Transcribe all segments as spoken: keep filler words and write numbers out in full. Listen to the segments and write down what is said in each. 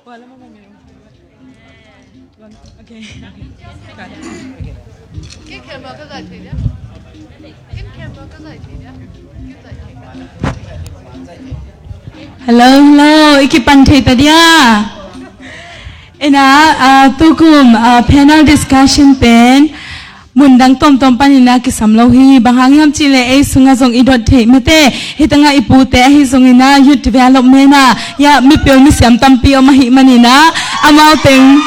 Okay. Hello, hello. I kipan thei ta dia. Ina, ah, tukum, ah, panel discussion pen mundang tomtom panin a kisam lo hi. Bang hang hiam cihleh ei sungah zong i dot theih mate, hitangah i pute ahi zongin a youth development ah, ya, mipil misiam tampi om ahih manin a, amau teng,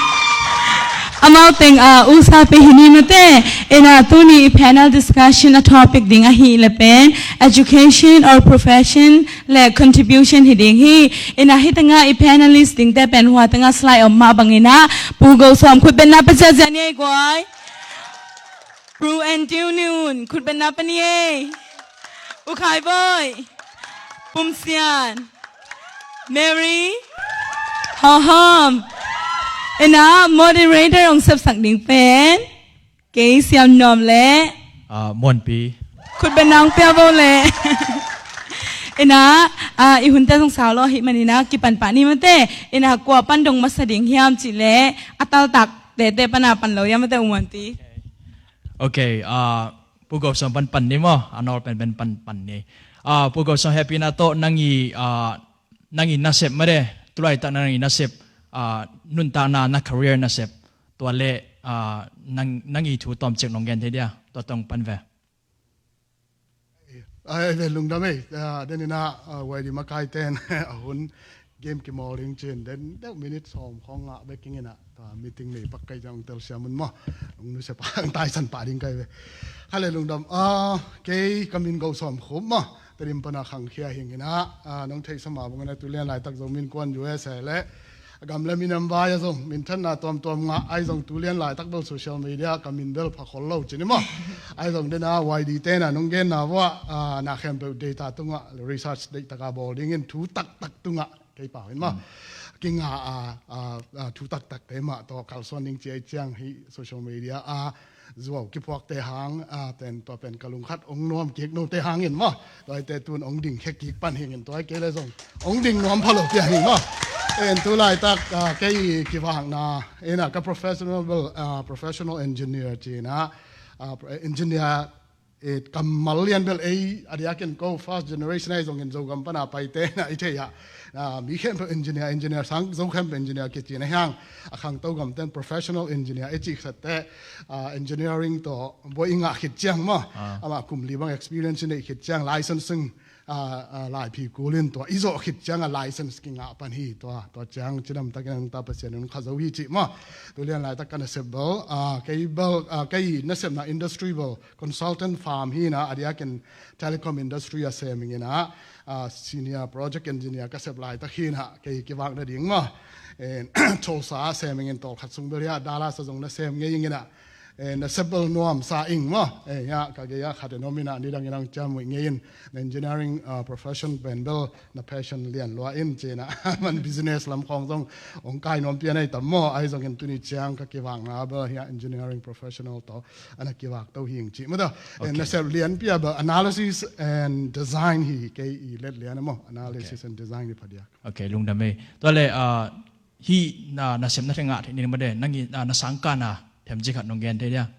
amau teng, ah, usa pe hi ni mate. Ina, tuni i panel discussion a topic ding ahih le pen education or profession le contribution hi ding hi. Ina, hitangah i panelist dingte pen hua tangah slide om mah bangin a, Pu Go Sawm khut betna pe ziazia ni ei guai. Pu Andrew Nun khut betna pe ni ei. U Khai Boy, Pum Sian, Mary, Hawhawm. Ina, moderator hong sepsak ding pen kei Siam Nuam le, ah, Muanpi. Khut betna hong pia bo le. Ina, ah, i hunte zong sau lo ahih manin a kipan pah ni mate. Ina, kua pan dong masa ding hiam cihleh a taltak tete pan a pan lo hiam mate, U Muanpi? Okay, ah, Pu Go Sawm pan pan ni maw, a nawl pen pen pan pan ni. Ah, Pu Go Sawm, hehpihna tawh nang i, ah, nang i nasep mate, tulaitak nang i nasep, ah, nuntakna, na career nasep, tua le, ah, nang, nang i thu tawmcik nong gen thei dia, tua tawh pan ve. Ai ve, lungdam ei, ah, den ina, ah, Y D makai ten a hun game kimawl ding cin den deuh minute sawm khawng ngah bek ing ina, tua meeting nei pak kai jang telsiam un maw. Ung nusep ang taisan pah ding kai ve. Kha le lungdam, ah, kei ka min Go Sawm Khup maw. Tedim pana khangkhia hing ina, ah, nong theihsa mah bangin a tulian laitak Zomi Innkuan U S A le a gam le minam vai a zong minthanna tuamtuam ngah ahi zong tulian laitak bel social media ka min bel pha khol lo cin i maw. Ahi zong dena Y D tena nong genna vua, ah, na khempeuh data tungah research deihtaka bawl dingin thu taktak tungah kei pau in maw. Kinga, ah, ah, ah, thu taktakte mah tawh kalsuan ding ci ahi ciang hi social media a zuau kiphuakte hang, ah, pen tua pen ka lungkhat ong nuam kik note hangin maw. Tuaite tun ong ding khe kik pan hingin tuai kei le zong ong ding nuam pha lo pia hing maw. En tu laitak, ah, kei kivakna ina ka professional bel, ah, professional engineer cina, ah, engineer, eh, kammal lian bel ei a diakin ko first generation ahi zongin Zogam pana paite na i thei ah. Ah, mi khempeuh engineer, engineer sang Zo khempeuh engineer kicina hiang a khangto gamten professional engineer i cih khatte, ah, engineering tawh buai i ngah khit ciang maw. Ah. Amah kum li bang experience i neih khit ciang licensing, ah, ah, laiphi kulin tua i zawh khit ciang a license kingah pan hi tua, tua ciang cidam takin ang ta Pasian in kha zo hi cih maw. Tulian laitak ka nasep bel, ah, kei bel, ah, kei nasepna industry bel consultant firm hi na a diakin telecom industry a sem ing ina, ah, senior project engineer ka sep laitak hi na kei kivak nading maw. Eh, Tulsa a sem ing in tawlkhat sung bel hi a Dallas a zong na sem ngei ing ina. Eh, na sep bel nuam sa ing maw. Eh, ya, ka gei a khat en om ina nidang inang ciam muih ngei in na engineering, ah, profession pen bel na passion lian lua in cina man business lam khawng zong ong kai nuam pian ahi tam maw. Ahi zongin tuni ciang ka kivakna bel hi a engineering professional tawh ana kivak to hing cih mata. Okay. Nasep lianpi a bel analysis and design hi kei i let lian a maw. Analysis, okay, and design hi pha diak. Okay, lungdam ei. Tua le, ah, hi na, nasepna thengah thei ni made, nang i, ah, na sangkahna themcik khat nong gen thei dia.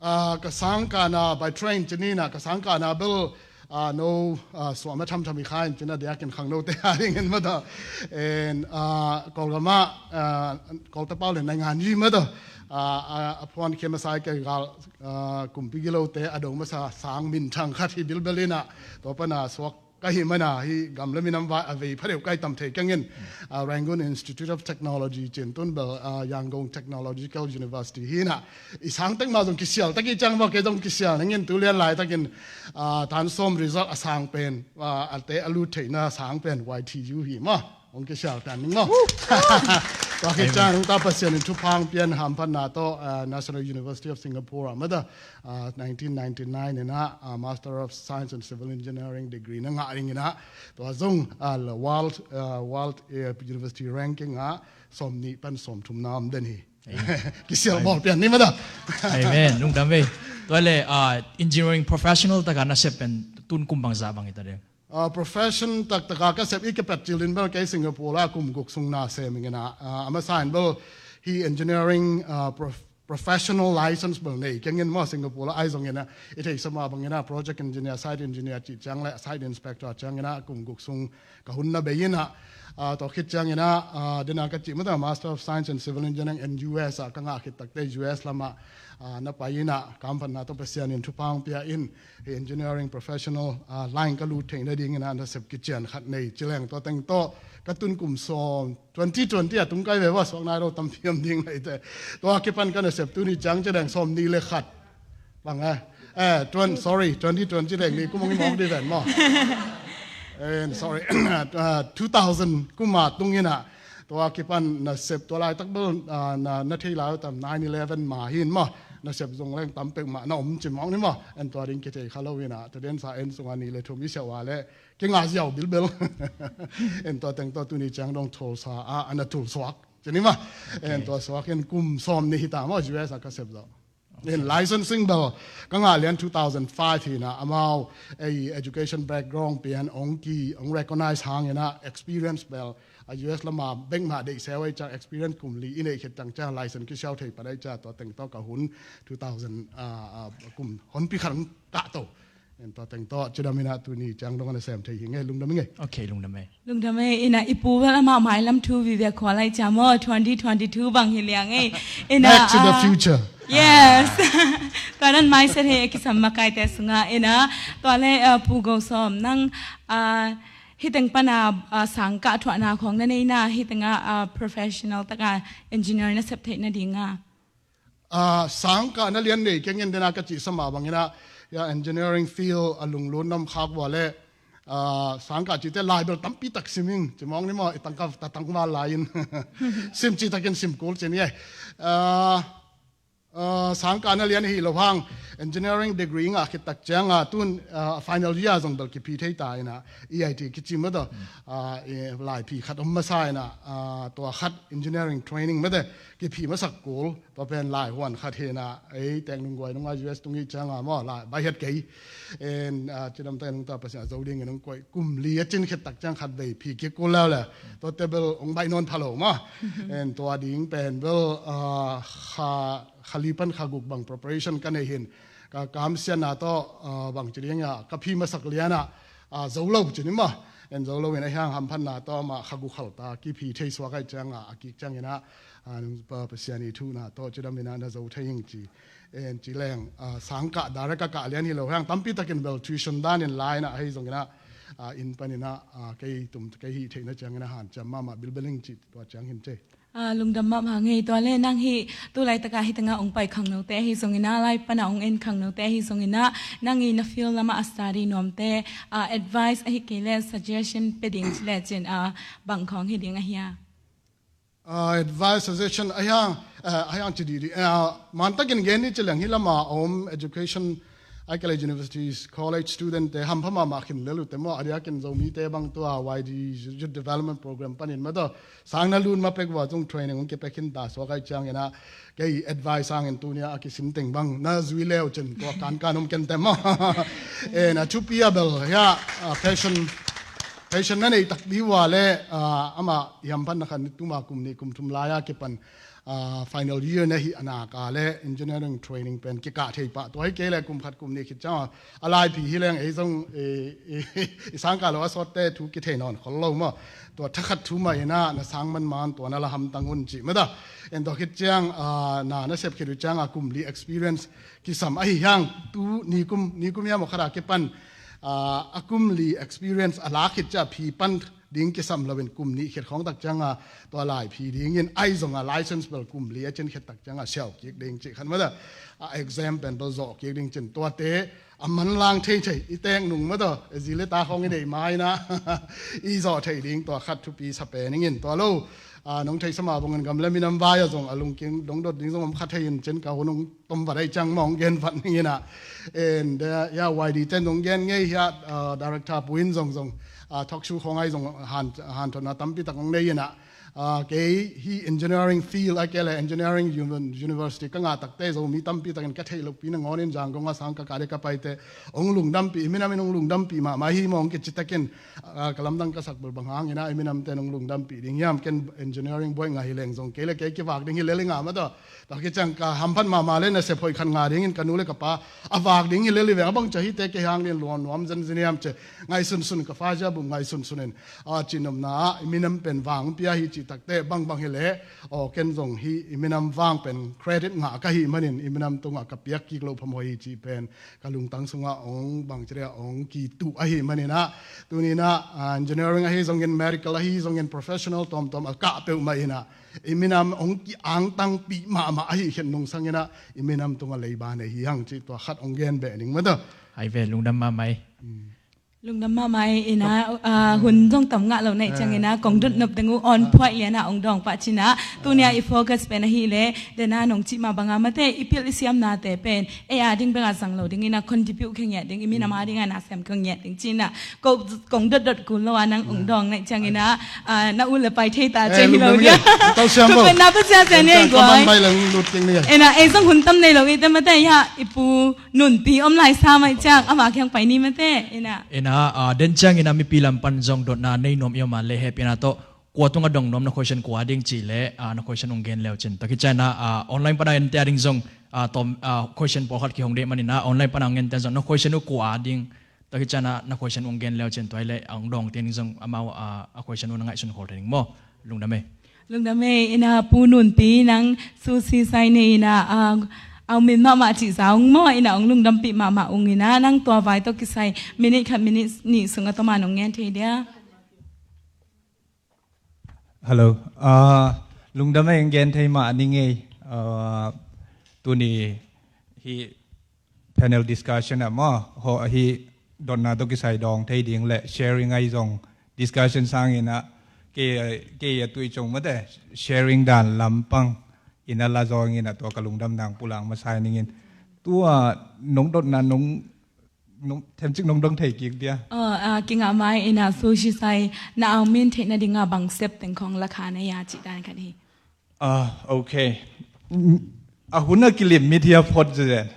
Ah, ka sangkahna by train cini na, ka sangkahna bel, ah, no, ah, suahma thamtham i kha in cina diakin khang note a dingin mata. En, ah, Kawlgama, ah, Kawltapau le naingan yi mata. Ah, ah, a phuan khia masa i kei gal, ah, kumpi gilote a do masa sang minthang khat hi bilbel ina. Tua pana suak ka hi mana hi gam le minam vai a vei phadeuh kai tam thei kengin, ah, Rangoon Institute of Technology cin tun bel, ah, Yangon Technological University hi na. I sang tek ma zong kisial tak i ciang maw kei zong kisial nangin tulian laitakin, ah, tan sawm result a sang pen, ah, a te a lut theihna sang pen Y T U hi maw. Ong kisial tan ning maw. Tua kei ciang nung ta Pasian in thuphang pian hamphatna tawh, ah, National University of Singapore a mata, ah, nineteen ninety-nine ina, ah, Master of Science in Civil Engineering degree na ngah ing ina. Tua zong, ah, la World, ah, World, eh, University Ranking a sawm nih pan sawm thumna om den hi. Amen. Kisial bawl pian ni mata. Amen. Lungdam ei. Tua le, ah, engineering professional taka nasep pen tun kum bangza bang hita ding? Uh, profession taktaka ka sep i ka pet cilin bel kei Singapore la kum guk sung na sem ing ina, uh, a masa in bel hi engineering, uh, prof- professional license bel nei keng in maw Singapore la ai zong ina, i thei sama bang ina project engineer, site engineer ci ciang le site inspector ciang ina kum guk sung ka hun na bei ina, uh, to khit ciang ina, uh, dena ka ci mata Master of Science in Civil Engineering in U S a ka ngah khit takte U S lama, uh, na pai ina kamphatna to Pasian in thupha pia in, hi engineering professional, uh, line ka lut theihna ding ina nasep kician khat nei cileng to teng to ka tun kum sawm twenty twenty a tung kai ve va suak nai lo tam phiam ding lai te. Tua kipan ka nasep tuni ciang cileng sawm ni le khat. Bang eh. Eh, twen- sorry, twenty twenty leng ni kum ong i mawk di ven maw. Eh, sorry. Uh, two thousand kuma tung ina. Tua kipan nasep tua laitak bel, uh, na, na thei lai tam nine eleven ma hin maw. Nasep zong leng tam pek ma na om ci mawk ni maw. En tua ding kithei kha lo ina. Tua den sa en sunga ni le thum i sia wa le. Kinga ziau bilbel. En tua teng tua tuni ciang dong thol sa a, ana thul suak. Cini ma. En tua suak en kum sawm ni hita maw U S a ka sep zo. En licensing bel ka ngah lian two thousand five hina amau ei education background pian ong ki ong recognize hang ina experience bel a U S lama bek ma deih seu ei ciang experience kum li i nei khit tang ciang license kisiau thei pan ei ciang tua teng tua ka hun two thousand, ah, ah, kum honpi khat ong kah to. En tua teng tawh cidam ina tuni ciang dong ana sem thei hi ngei lungdam i ngei. Okay, lungdam e. Lungdam e, ina i pu bel amah mailam thu vive khua lai cia maw, twenty twenty-two bang hi liang e. Ina, Back to the ah, future. Yes. Tua nan mai set he kisam makaite sunga ina tua le, ah, Pu Go Sawm nang, ah, hiteng pana, ah, sangkah thuahna khong na neina hiteng a, ah, professional taka engineer na sep theihna dinga. Ah, sangkah na lian nei keng in dena ka cih sama bangina, ya, engineering field a lunglut nam khak vua le, ah, sangkah cihte lai bel tampi tak siming, cimawng ni maw, i tangka tatang val lai in. Sim cih takin sim kul cin ye. Ah, ah, sangkah na lian hi lo hang, engineering degree ngah khit tak cianga tun, ah, final year zong bel kiphi thei ta ina, E I T kici mata, ah, i lai phi khat om masa ina, ah, tua khat engineering training mata, kiphi masak kul, tua pen lai huan khat hina, ei, teng nung guai nunga U S tung i cianga maw, lai, bai het kei. En, ah, cidam teng nung ta Pasian a zo ding in nung koi kum li a cin khit tak ciang khat bei phi kik kul leu le. Tua te bel ong bai non phalo maw. En tua ding pen bel, ah, kha, kha li pan kha guk bang preparation ka nei hin. Ka kam sian na to, ah, bang ci ding a, ka phi masak liana, ah, zo lo cin i maw. En zo lo in a hiang hamphatna to ma kha guk khal ta, kiphi thei suak ai cianga, a kik ciang ina, ah, nung pa Pasian i thu na to cidam ina na zo thei hing ci. En ci leng, ah, sangkah direct a kah lian hi lo hang tampi takin bel tuition dan in lai na hei zong ina, ah, in pan ina, ah, kei tum kei hi theihna ciang ina han ciam mama bilbeling ci tua ciang hin ce. Ah, lungdam mama ngei tua le nang hi tu lai taka hi tanga ong pai khang no te hi zong ina lai pana ong en khang no te hi zong ina nang i na field lama a study nuam te, ah, advice a hi kei le suggestion pe ding ci le cin, ah, bang khong hi ding a hia. Ah, advice suggestion a hiang, ah, a hiang ci di di. Ah, man takin gen ni ci leng hi lama om education, ai kale universities, college student te hampha mama khin lelu te maw, a diakin Zomi te bang tua Y D youth development program panin mata, sang na lun ma pek vua zong training ong kipek khin ta suak ai ciang ina, kei advice angin tunia a kisin teng bang na zui leu cin tua kan kan om ken te maw. En a thupi a bel hia, ah, passion, passion na nei tak di vua le, ah, ama i hamphatna khan tuma kum ni kum thum lai a kipan, ah, final year na hi ana ka le engineering training pen kikah thei pah tua hi kei le kum khat kum ni khit ciang a lai phi hi leng ei zong, eh, eh, i sangkah lo a sawt te thu kithei nawn khol lo maw. Tua thakhat thu mah ina na sang man man tua na la hamtang un ci mata. En tua khit ciang, ah, na na sep khit u ciang a kum li experience kisam a hi hiang tu ni kum, ni kum ia maw khat a kipan, ah, a kum li experience a la khit cia phi pan ding kisam lo in kum ni khit khong tak ciang a tua lai phi ding in ai zong a license bel kum li a cin khit tak ciang a siau kik ding ci khan mata. A exam pen bel zawh kik ding cin tua te a manlang thei thei i tek nung mata, e zi le ta khong i nei mai na i zawh thei ding tua khat thupi sa pen ingin tua lo. Ah, nong thei sama bangin gam le minam vai a zong a lungking dong dot ding zong om khat thei in cin ka hun ong tom va dai ciang mong gen vat ning ina. En de ya Y D ten zong gen ngei hia, ah, director puin zong zong, ah, talk show khong ai zong han, han thona tampi tak ong nei ina. Ah, kei hih engineering field a kei le engineering uni-, university ka ngah takte Zomi tampi takin ka theih lohpi nangawn in Zangkong a sang ka kah ding ka paite hong lungdampih, i minam in hong lungdampih mahmah hi mawng kici takin, ah, ka lamdang ka sak bul bang hangin ah i minamte in hong lungdampih ding hiam, ken engineering buai ngah hi leng zong kei le kei kivak ding hi lel i ngah mah tawh. Tua kiciang ka hamphat mahmah le nasep hoih khat ngah dingin ka nu le ka pa a vak ding hi lel i veng a bang cia hite kei hang dingin luang nuam zenzen hiam ci ngaihsunsun ka fa zia bum ngaihsunsun in, a, cihnopna ah i minam pen vang pia hi cih takte bangbang hi leh, aw, ken zong hih i minam vang pen credit ngah ka hih manin i minam tungah ka piak kik loh phamawh hi cih pen ka lungtang sungah ong bang ci dia ong kituh ahi manin ah, tunin ah, a, engineering ahi zongin medical ahi zongin professional tawmtawm a kah peuhmah in ah i minam ong ki-angtangpih mahmah ahi khen nungsangin ah i minam tungah leiba nei hi hang cih tua khat ong gen beh ning mah tawh. Hai ve, lungdam mahmah hi. Lungdam mahmah hi in ah, ah, hun zong tam ngah lo naih ciangin ah kong dot nop ding uh on point lian ah ong dawng pah cin ah, tunia i focus pen ahi leh dena nong cih mah banga mate i pilh i siamnate pen ei a ding bek a zang lo dingin ah contribute khe ngiat ding, i minam a ding a na sem khe ngiat ding cin ah, ko kong dotdot kul lo a nang ong dawng naih ciangin ah, ah, na u le pai thei ta cia hi lo dia. Tua pen na pa cia cia ni guai. Ena ei zong hun tam nei lo i te mate ya i pu Nunpi om lai sa mai ciang ama kiang pai ni mate. Ena, ena, ah, den ciangin ah mipi lam pan zong dotna nei nuam i om a le hehpihna tawh kua tungah dong nuam na question kua ding cih leh, ah, na question ong gen leu cin. Tua khit ciangin ah, ah, online pana ente a ding zong, ah, tawm, ah, question pawlkhat kihong deh manin ah online pana ong ente zong na question uh kua ding. Tua khit ciangin ah na question ong gen leu cin tua hi leh ong dawng teng zong amau, ah, a question uh na ngaihsun khol thei ding maw. Lungdam ei. Lungdam ei, ena Pu Nunpi nang sushi sai nei ina, ah, a min mahmah cih za ung maw, ina ong lungdampih mahmah ung ina nang tua vai tawh kisai minute khat minute nih sung a tawm a nong ngen thei dia. Hello. Ah, lungdam ei, gen thei mah ning ei. Ah, tuni hih panel discussion ah maw, ho, hih dotna tawh kisai dawng thei ding le sharing ahi zong discussion sangin ah kei, kei a tui cung mate sharing dan lampang ina la zawngin ah tua ka lungdam nang pulang masa ning in. Tua nong dotna nong nong, themcik nong dong thei kik dia. Oh, ah, kingah mai ina sushi sai na au min theihna dinga bang step teng khong la kha na ya cih dan khat hi. Ah, okay. A hun a kilim mit hia phot zen.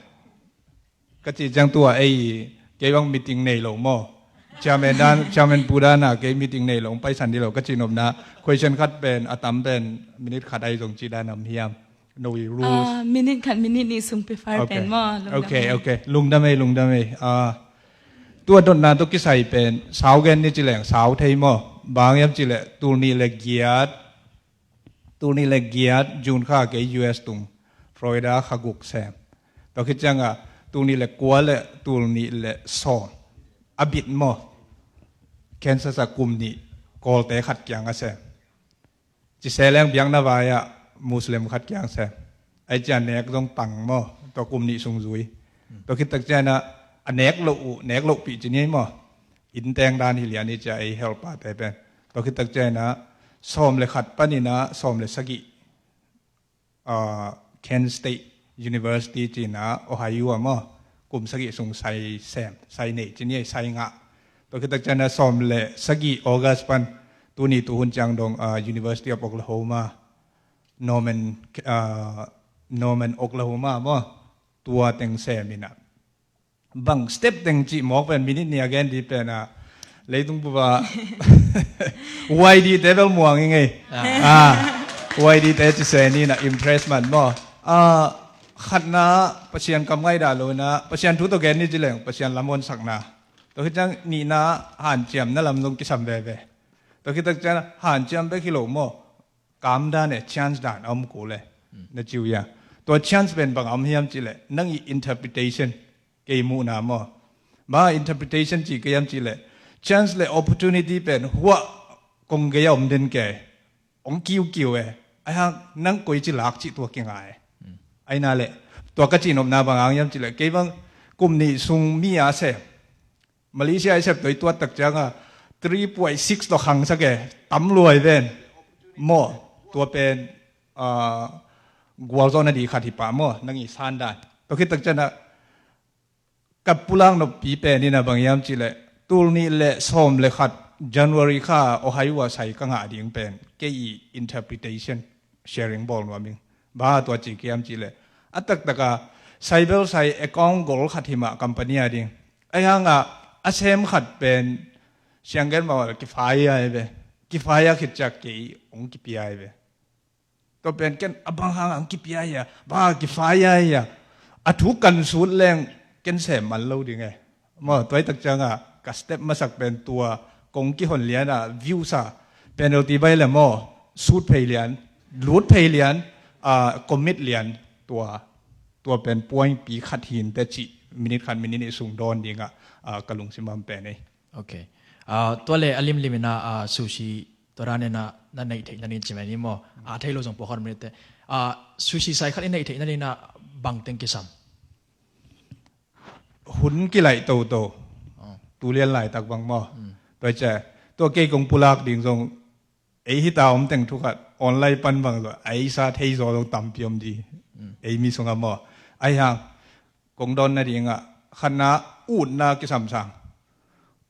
Ka cih ciang tua ei kei bang meeting nei lo maw. Chairman dan, chairman pu dan a kei meeting nei lo, paisan di lo ka cih nopna. Question khat pen, a tam pen, minute khat ai zong cih dan am hiam. No i rules. Ah, minute khat, minute nih sung prefer pen maw, lungdam ei. Okay, okay. Lungdam ei, lungdam ei. Ah, tua dotna tawh kisai pen, sau gen ni ci leng, sau thei maw. Bang hiam ci leh, tul nih le giat, tul nih le giat, June kha kei U S tung, Florida kha guk sem. Tua khit ciangah, tul nih le kua le, tul nih le sawm. A bit maw. Kansas a kum nih, Kawlte khat kiang a sem. Ci se leng biakna vai ah Muslim khat kiang sem. Ai cia nek zong pang maw, tua kum nih sung zui. Tua khit tak ciangin ah, a nek loh uh, nek lohpih ci ni maw. Inn teng dan hi lian hi cia ei helpa te pen. Tua khit tak ciangin ah, sawm le khat panin ah, sawm le sagih, ah, Kent State University ci-in ah, Ohio ah maw. Kum sagih sung sai sem, sai nei ci ni ei, sai ngah. Tua khit tak ciangin ah sawm le sagih August pan, tuni tuhun ciang dong, ah, University of Oklahoma, Norman, ah, Norman Oklahoma maw, tua teng sem ina. Bang step teng cih mawk pen minute nih a gen di pen ah, leitung bup ah, Y D te bel muang i ngei. Ah. Ah, Y D te ci se ni na impress man maw. Ah, khatna Pasian kam ngaihdah lo ina, Pasian thu tawh gen ni ci leng, Pasian lamhon sakna. Tua khit ciang nihna hanciamna lam zong kisam veve. Tua khit tak ciang hanciam bek hi lo maw. Kam dan e, chance dan a om kul e. Na ci uh ia. Tua chance pen bang a om hiam ci leh, nang i interpretation, kei muhna maw. Bang a interpretation ci kei hiam ci leh, chance le opportunity pen huah kong gei a om den kei. Ong kiukiu e. Ai hang nang koi ci lak ci tua kinga e. Aina le, tua ka ci nopna bang a hiam ci leh, kei bang kum nih sung mi a se. Malaysia i sep tua i tuat tak cianga three point six tawh khangsak e, tam luai ven. Maw, tua pen, ah, gualzawhna di khat hi pah maw, nang i san dan. Tua khit tak cianga, ka pulak noppi pen ina bang hiam ci leh, tul nih le sawm le khat, January kha Ohio ah sai ka ngah ding pen kei i interpretation sharing bawl nuam ing. Bang a tua ci kiam cih leh, a taktaka sai bel sai account gol khat hi mah company a ding. Ahi hangah a sem khat pen sianggen mawh kifai ai ve. Kifai a khit ciang kei hong kipia ai ve. Tua pen ken a bang hangah hong kipia ai a, bang a kifai ai a, a thu kan sut leng ken sem man lo ding e. Maw, tua hi tak ciangah ka step masak pen tua kong kihon lianah views a, penalty bai le maw, sut phei lian, lut phei lian, ah, commit lian, tua, tua pen point pi khat hi inteh cih minute khat minute nih sung dawn dingah, ah, ka lungsim a om pen ei. Ok. Ah, tua le a limlim inah, ah, sushi tua dan inah na neih theih nading ci mai ni maw? Ah, thei lo zong pawlkhat om ni teh. Ah, sushi sai khat i neih theih nading inah bang teng kisam? Hun kilaih toto. Oh. Tu lian laitak bang maw? Hmm. Tua ciah, tua kei kong pulak ding zong ei hita om teng thu khat online pan bang zong ei sa thei zaw zong tampi om di. Hmm. Ei mi sungah maw? Ahi hang kong dawn nadingah khatna utna kisam sang.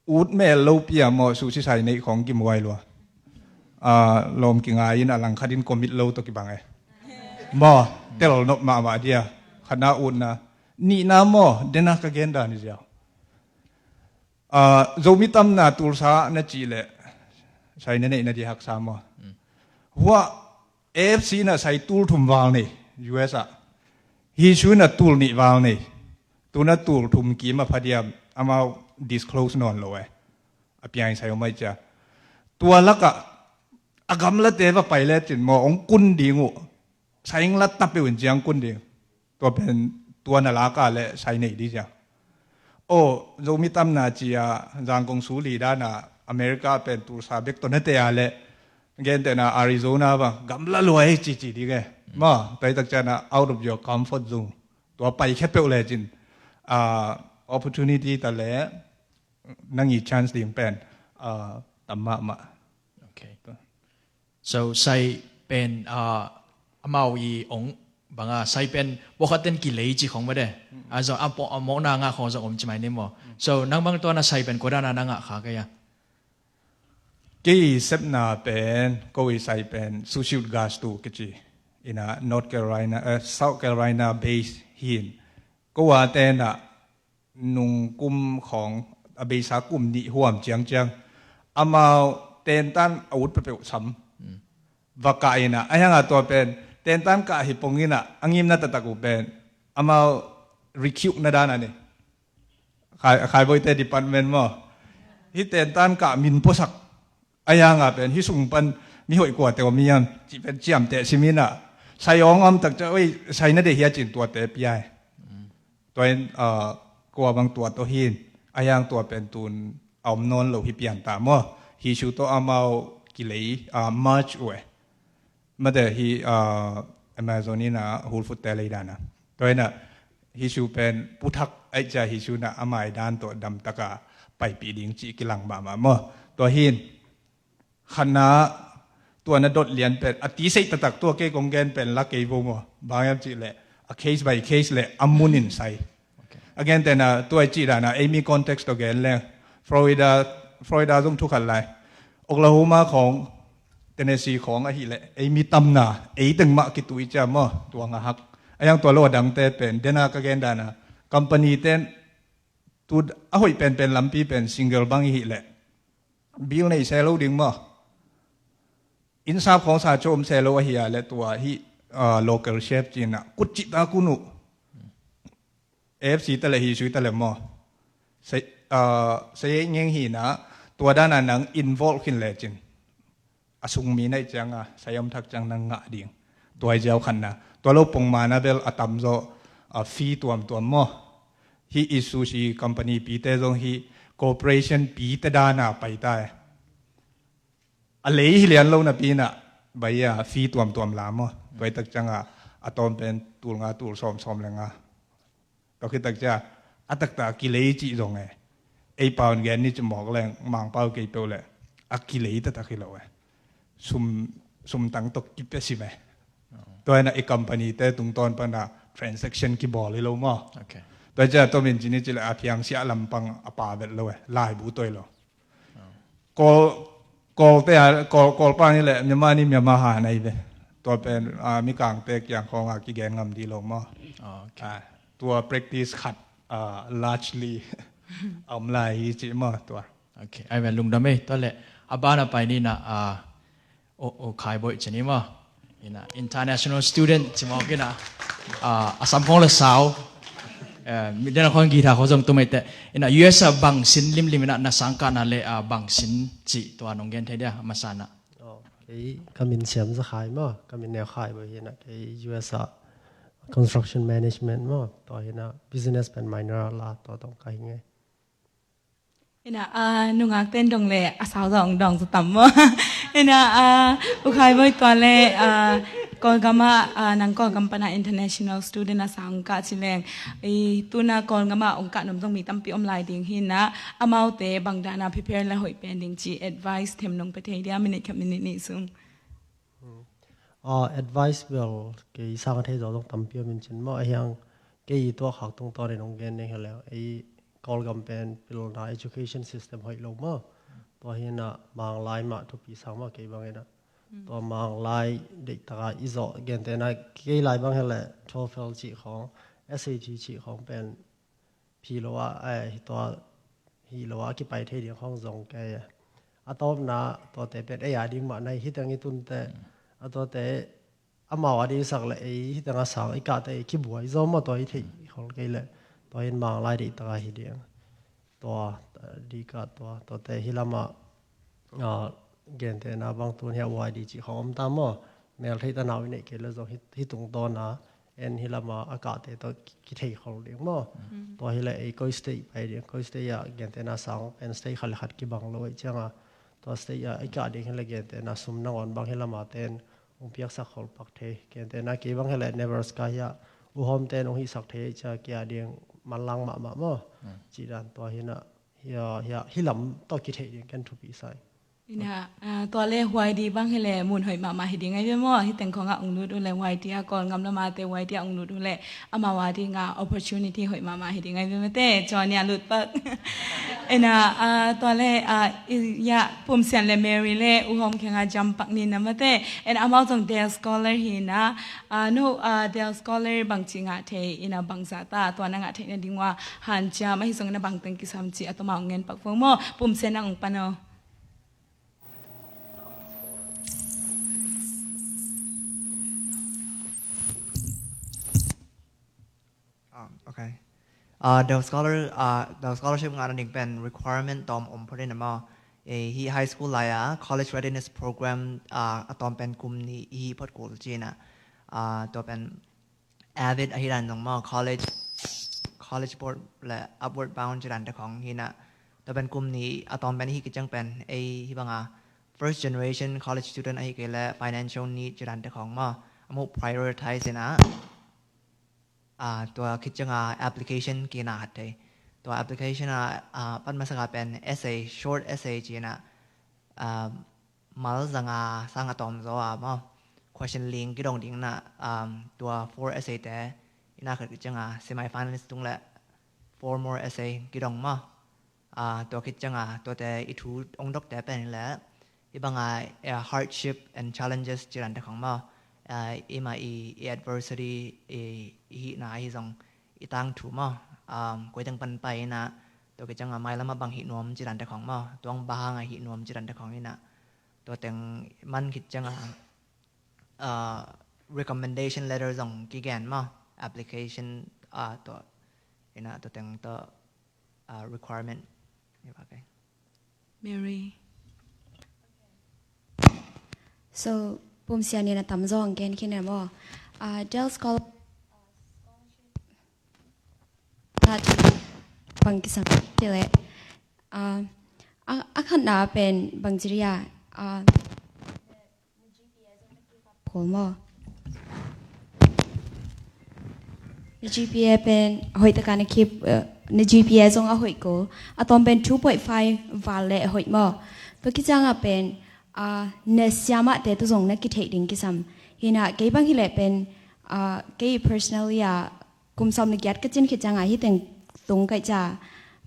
Ut mel lo pia maw, sushi sai neih khong kimuai lua. Ah, lawm kingai in a langkhat in commit lo tawh kibang e. Maw, tel nop mahmah dia. Khatna utna. Nihna maw, dena ka gen dan hi ziau. Ah, Zomi tamna tulsa na cih leh sai na neih na di haksa maw? Mm. Hua A F C na sai tul thum val nei, U S ah. Hi su na tul nih val nei. Tuna tul thum kim a phadiam amau disclose nawn lo e. A piang sai om ai cia. Tua lakah a gamlate va pai le cin maw hong kun ding uh. Sai ing la ta peuh in ciang kun ding. Tua pen tua na laka le sai nei di ciang. O, Zomi tamna cia zangkong su li dana America pen tulsa bek tua na te a le. Gentehna Arizona bang gamla luai cici ding e. Ma, tua hi tak ciana out of your comfort zone. Tua pai khia peuh le cin. Ah, opportunity ta le nang i chance ding pen, ah, tam mahmah. Ok. So, sai pen, ah, amau i ong banga, sai pen pawlkhat ten kilei ci khong mah de. Mm. A zong, a pawh, a mawkna ngah khong zong om ci mai ni maw. Mm. So, nang bang tua na sai pen kua dana na ngah kha kei a? Kei i sepna pen, ko i sai pen, Sushi Ut Gas tu kici. Ina North Carolina, eh, South Carolina base hin. Ko a tena nung kum khong a beisa kum nih huam ciangciang amau tentan a ut peuhpeuh sam. Mm. Va kah ina, a hianga tua pen tentan kah hi pong ina, a ngimna taktak uh pen amau recruit na dan a ni. Khai, khaiboite department maw. Hi tentan kah min puasak. A hianga pen hi sung pan mi hoih kuate om hiam cih pen ciamteh sim ina. Sai awng om tak ciang, oi, sai na deih hia cin tuate pia hi. Mm. Tua in, ah, kua bang tua tawh hin, a hiang tua pen tun a om nawn lo hi pian ta maw. Hi su tawh amau kilei, ah, merge uh e. Mate hi, ah, Amazon ina Whole Foods te lei dana. Tua ina hi su pen puthak ai cia hi su na amai dan tawh damtaka paipih ding cih kilang mahmah maw. Tua hin, khatna tua na dot lian pen, a ti seih taktak tua kei kong gen pen la kei vo maw. Bang hiam cih leh, a case by case leh, a mun in sai. Ok. A gentehna, tua i cih dana, ei mi context tawh gen leng. Florida, Florida zong thu khat lai. Oklahoma khong, Tennessee khong ahih leh, ei mi tamna, ei teng mah kitui cia maw, tua nga hak. A hiang tua lo a dangte pen, dena ka gen dana, company ten, tu a hoih penpen lampi pen single bang ihih leh bill nei se lo ding maw. Innsap khawng sa cawm se lo ahi a le tua hi, ah, local chef cina kut cih ta kun uh. A F C ta le hi sui ta le maw. Sei, ah, sei ngeng hi na tua dana nang involve khin le cin. A sung mi naih cianga sai om thak ciang nang ngah ding. Tua hi ziau khanna. Tua lo pongmana bel a tamzaw, a, fee tuamtuam maw. Hi i sushi company pite zong hi corporation pite dana pai ta e. A lei hi lian lo napi na bai a fee tuamtuam la maw. Tua hi tak cianga a tawm pen tul nga tul sawm sawm le nga. Tua khit tak cia, a taktak a kilei cih zong e. Ei paun gen ni ci mawk leng, Mangpau kei peuh le. A kilei taktak hi lo e. Sum, sum tang tawh kipia sim e. Oh. Tua ina i company te tungtawn pana transaction kibawl hi lo maw. Ok. Tua cia tua min ci ni ci le a phiang siah lampang a pa vet lo e. Laibu toi lo. Oh. Kawl, Kawlte a, Kawl, Kawlpa ni le Myanmar ni Myanmar ha na hi ve. Tua pen, ah, mikangte kiang khawng a kigen ngam di lo maw. Oh, okay. Ah, tua practice khat, ah, largely a om lai hi ci maw tua. Okay, ai ve lungdam ei, tua le a ban a pai ni na, ah, O, O Khai Boih ci ni maw. Ina international student ci maw kina. Ah, a sam khawng le sau. Eh, mi dena khawng guitar khawng zong tum ei te. Ina U S a bang sin limlim ina na sang kah na le, ah, bang sin ci tua nong gen thei dia masa na. Oh, kei ka min Siam Za Khai maw, ka min Neu Khai Boih hi ina, kei U S a construction management maw, tua hi ina business pen minor la tua tawh ka hi ngei. Ina, ah, nungak ten dong le a sau zong dong za tam maw. Ina, ah, U Khai Boih tua le, ah, Kawlgam ah, ah, nang Kawlgam pan a international student a sang kah ci leng. I tuna Kawlgam ah ong kah nuam zong mi tampi om lai ding hi ina, amaute bang dan a prepare le hoih pen ding ci advice them nong pe thei dia minute khat minute nih sung. Ah, advice bel kei sang thei zaw zong tampi om in cin maw, a hiang kei i tuak khak tungtawn in hong gen ding hi leng, ei Kawlgam pen pilna education system hoih lo maw. Tua hi ina Manglai mah thupi sang maw kei bang ina. Tua Manglai deih taka i zawh gentehna kei lai bang hi le TOEFL cih khawng, S A T cih khawng pen phi lo a, eh, hi tua, hi lo a kipai thei ding khawng zong kei. A tawpna tuate pen ei a ding mah na hi, hi teng i tunte, a tuate amau a ding sak le ei hi teng a sang i kahte ei kibuai zaw maw tua i theih khol kei le. Tua in Manglai deih taka hi ding. Tua, eh, dika tua, tuate hi lama, ah, gentehna bang tun hi a Y D cih khawng om ta maw. Mel theih ta nau i neih kei le zong hi, hi tungtawn a en hi lama a kahte tawh ki, kithei khol ding maw. Tua hi le ei koi state pai ding, koi state ah gentehna sang pen state khat le khat kibang lo ei cianga. Tua state ah i kah ding hi le gentehna sum nangawn bang hi lama ten ong piaksak khol pak thei. Gentehna kei bang hi le Nebraska hi a u hawm ten ong hihsak thei ei cia kei a ding manlang mahmah maw. Cih dan tua hi ina, hi a, hi a, hi lam tawh kithei ding ken thupi sai. Ina, ah, tua le huai di bang hi le mun hoih mahmah hi ding ai ve maw, hi teng khawngah ong lut uh le huai di a Kawlgam lama te huai di a ong lut uh le amau a dinga opportunity hoih mahmah hi ding ai ve mate, caw nia lut pak. Ina, ah, tua le, ah, i, ya, Pum Sian le Mary le u hawm kianga jam pak ni na mate. Ina amau zong Dale Scholar hi ina, ah, no, ah, Dale Scholar bang ci ngah thei ina bang za ta, tua na ngah theih na ding ua hanciam ahi zong ina bang teng kisam ci a tuma ong ngen pak fo maw, Pum Sian nang ong pan aw. Ah, okay. Ah, Dale Scholar, ah, Dale Scholarship ngah nading pen requirement tawm om phot in a maw. Eh, hih high school lai-a college readiness program, ah, a tawm pen kum nih i hih phot kul ci ina. Ah, tua pen AVID ahi dan zong maw, college, College Board le Upward Bound ci dan te khawng hi ina. Tua pen kum nih a tawm pen i hih kiciang pen ei hih banga first generation college student ahi kei le financial need ci dan te khawng maw, a muh prioritize ina. Ah, tua khit cianga application kina khat thei. Tua application a, ah, pan masaka pen essay, short essay ci ina, ah, mal zanga sang a tawm zaw a maw. Question ling kidong ding ina, ah, tua four essay te ina khat khit cianga semi finalist tung le four more essay kidong maw. Ah, tua khit cianga tuate i thu ong dokte pen le i banga, eh, hardship and challenges ci dan te khawng maw. Ah, i ma i, i adversity i, i hihna hi zong i tangthu maw. Um, koi teng pan pai ina tua khit cianga mailam a bang hih nuam ci dan te khawng maw. Tuang bang hang a hih nuam ci dan te khawng ina tua teng man khit cianga, ah, recommendation letter zong kigen maw. Application, ah, tua ina tua teng tua, ah, requirement. Mary. So, Pum Sian in a tam zong gen khin a maw. Ah, Dale Scholar bang kisam ti le. Ah, a, a khatna pen bang ci ria. Ah, Kul maw. Na G P A pen hoih taka na keep, eh, na G P A zong a hoih kul. A tawm pen two point five val le a hoih maw. Tua khit cianga pen, ah, na siamahte tu zong na kitheih ding kisam. Hi ina kei bang hi leh pen, ah, kei personally a kum sawm le giat ka cin khit cianga hi teng tung kaih cia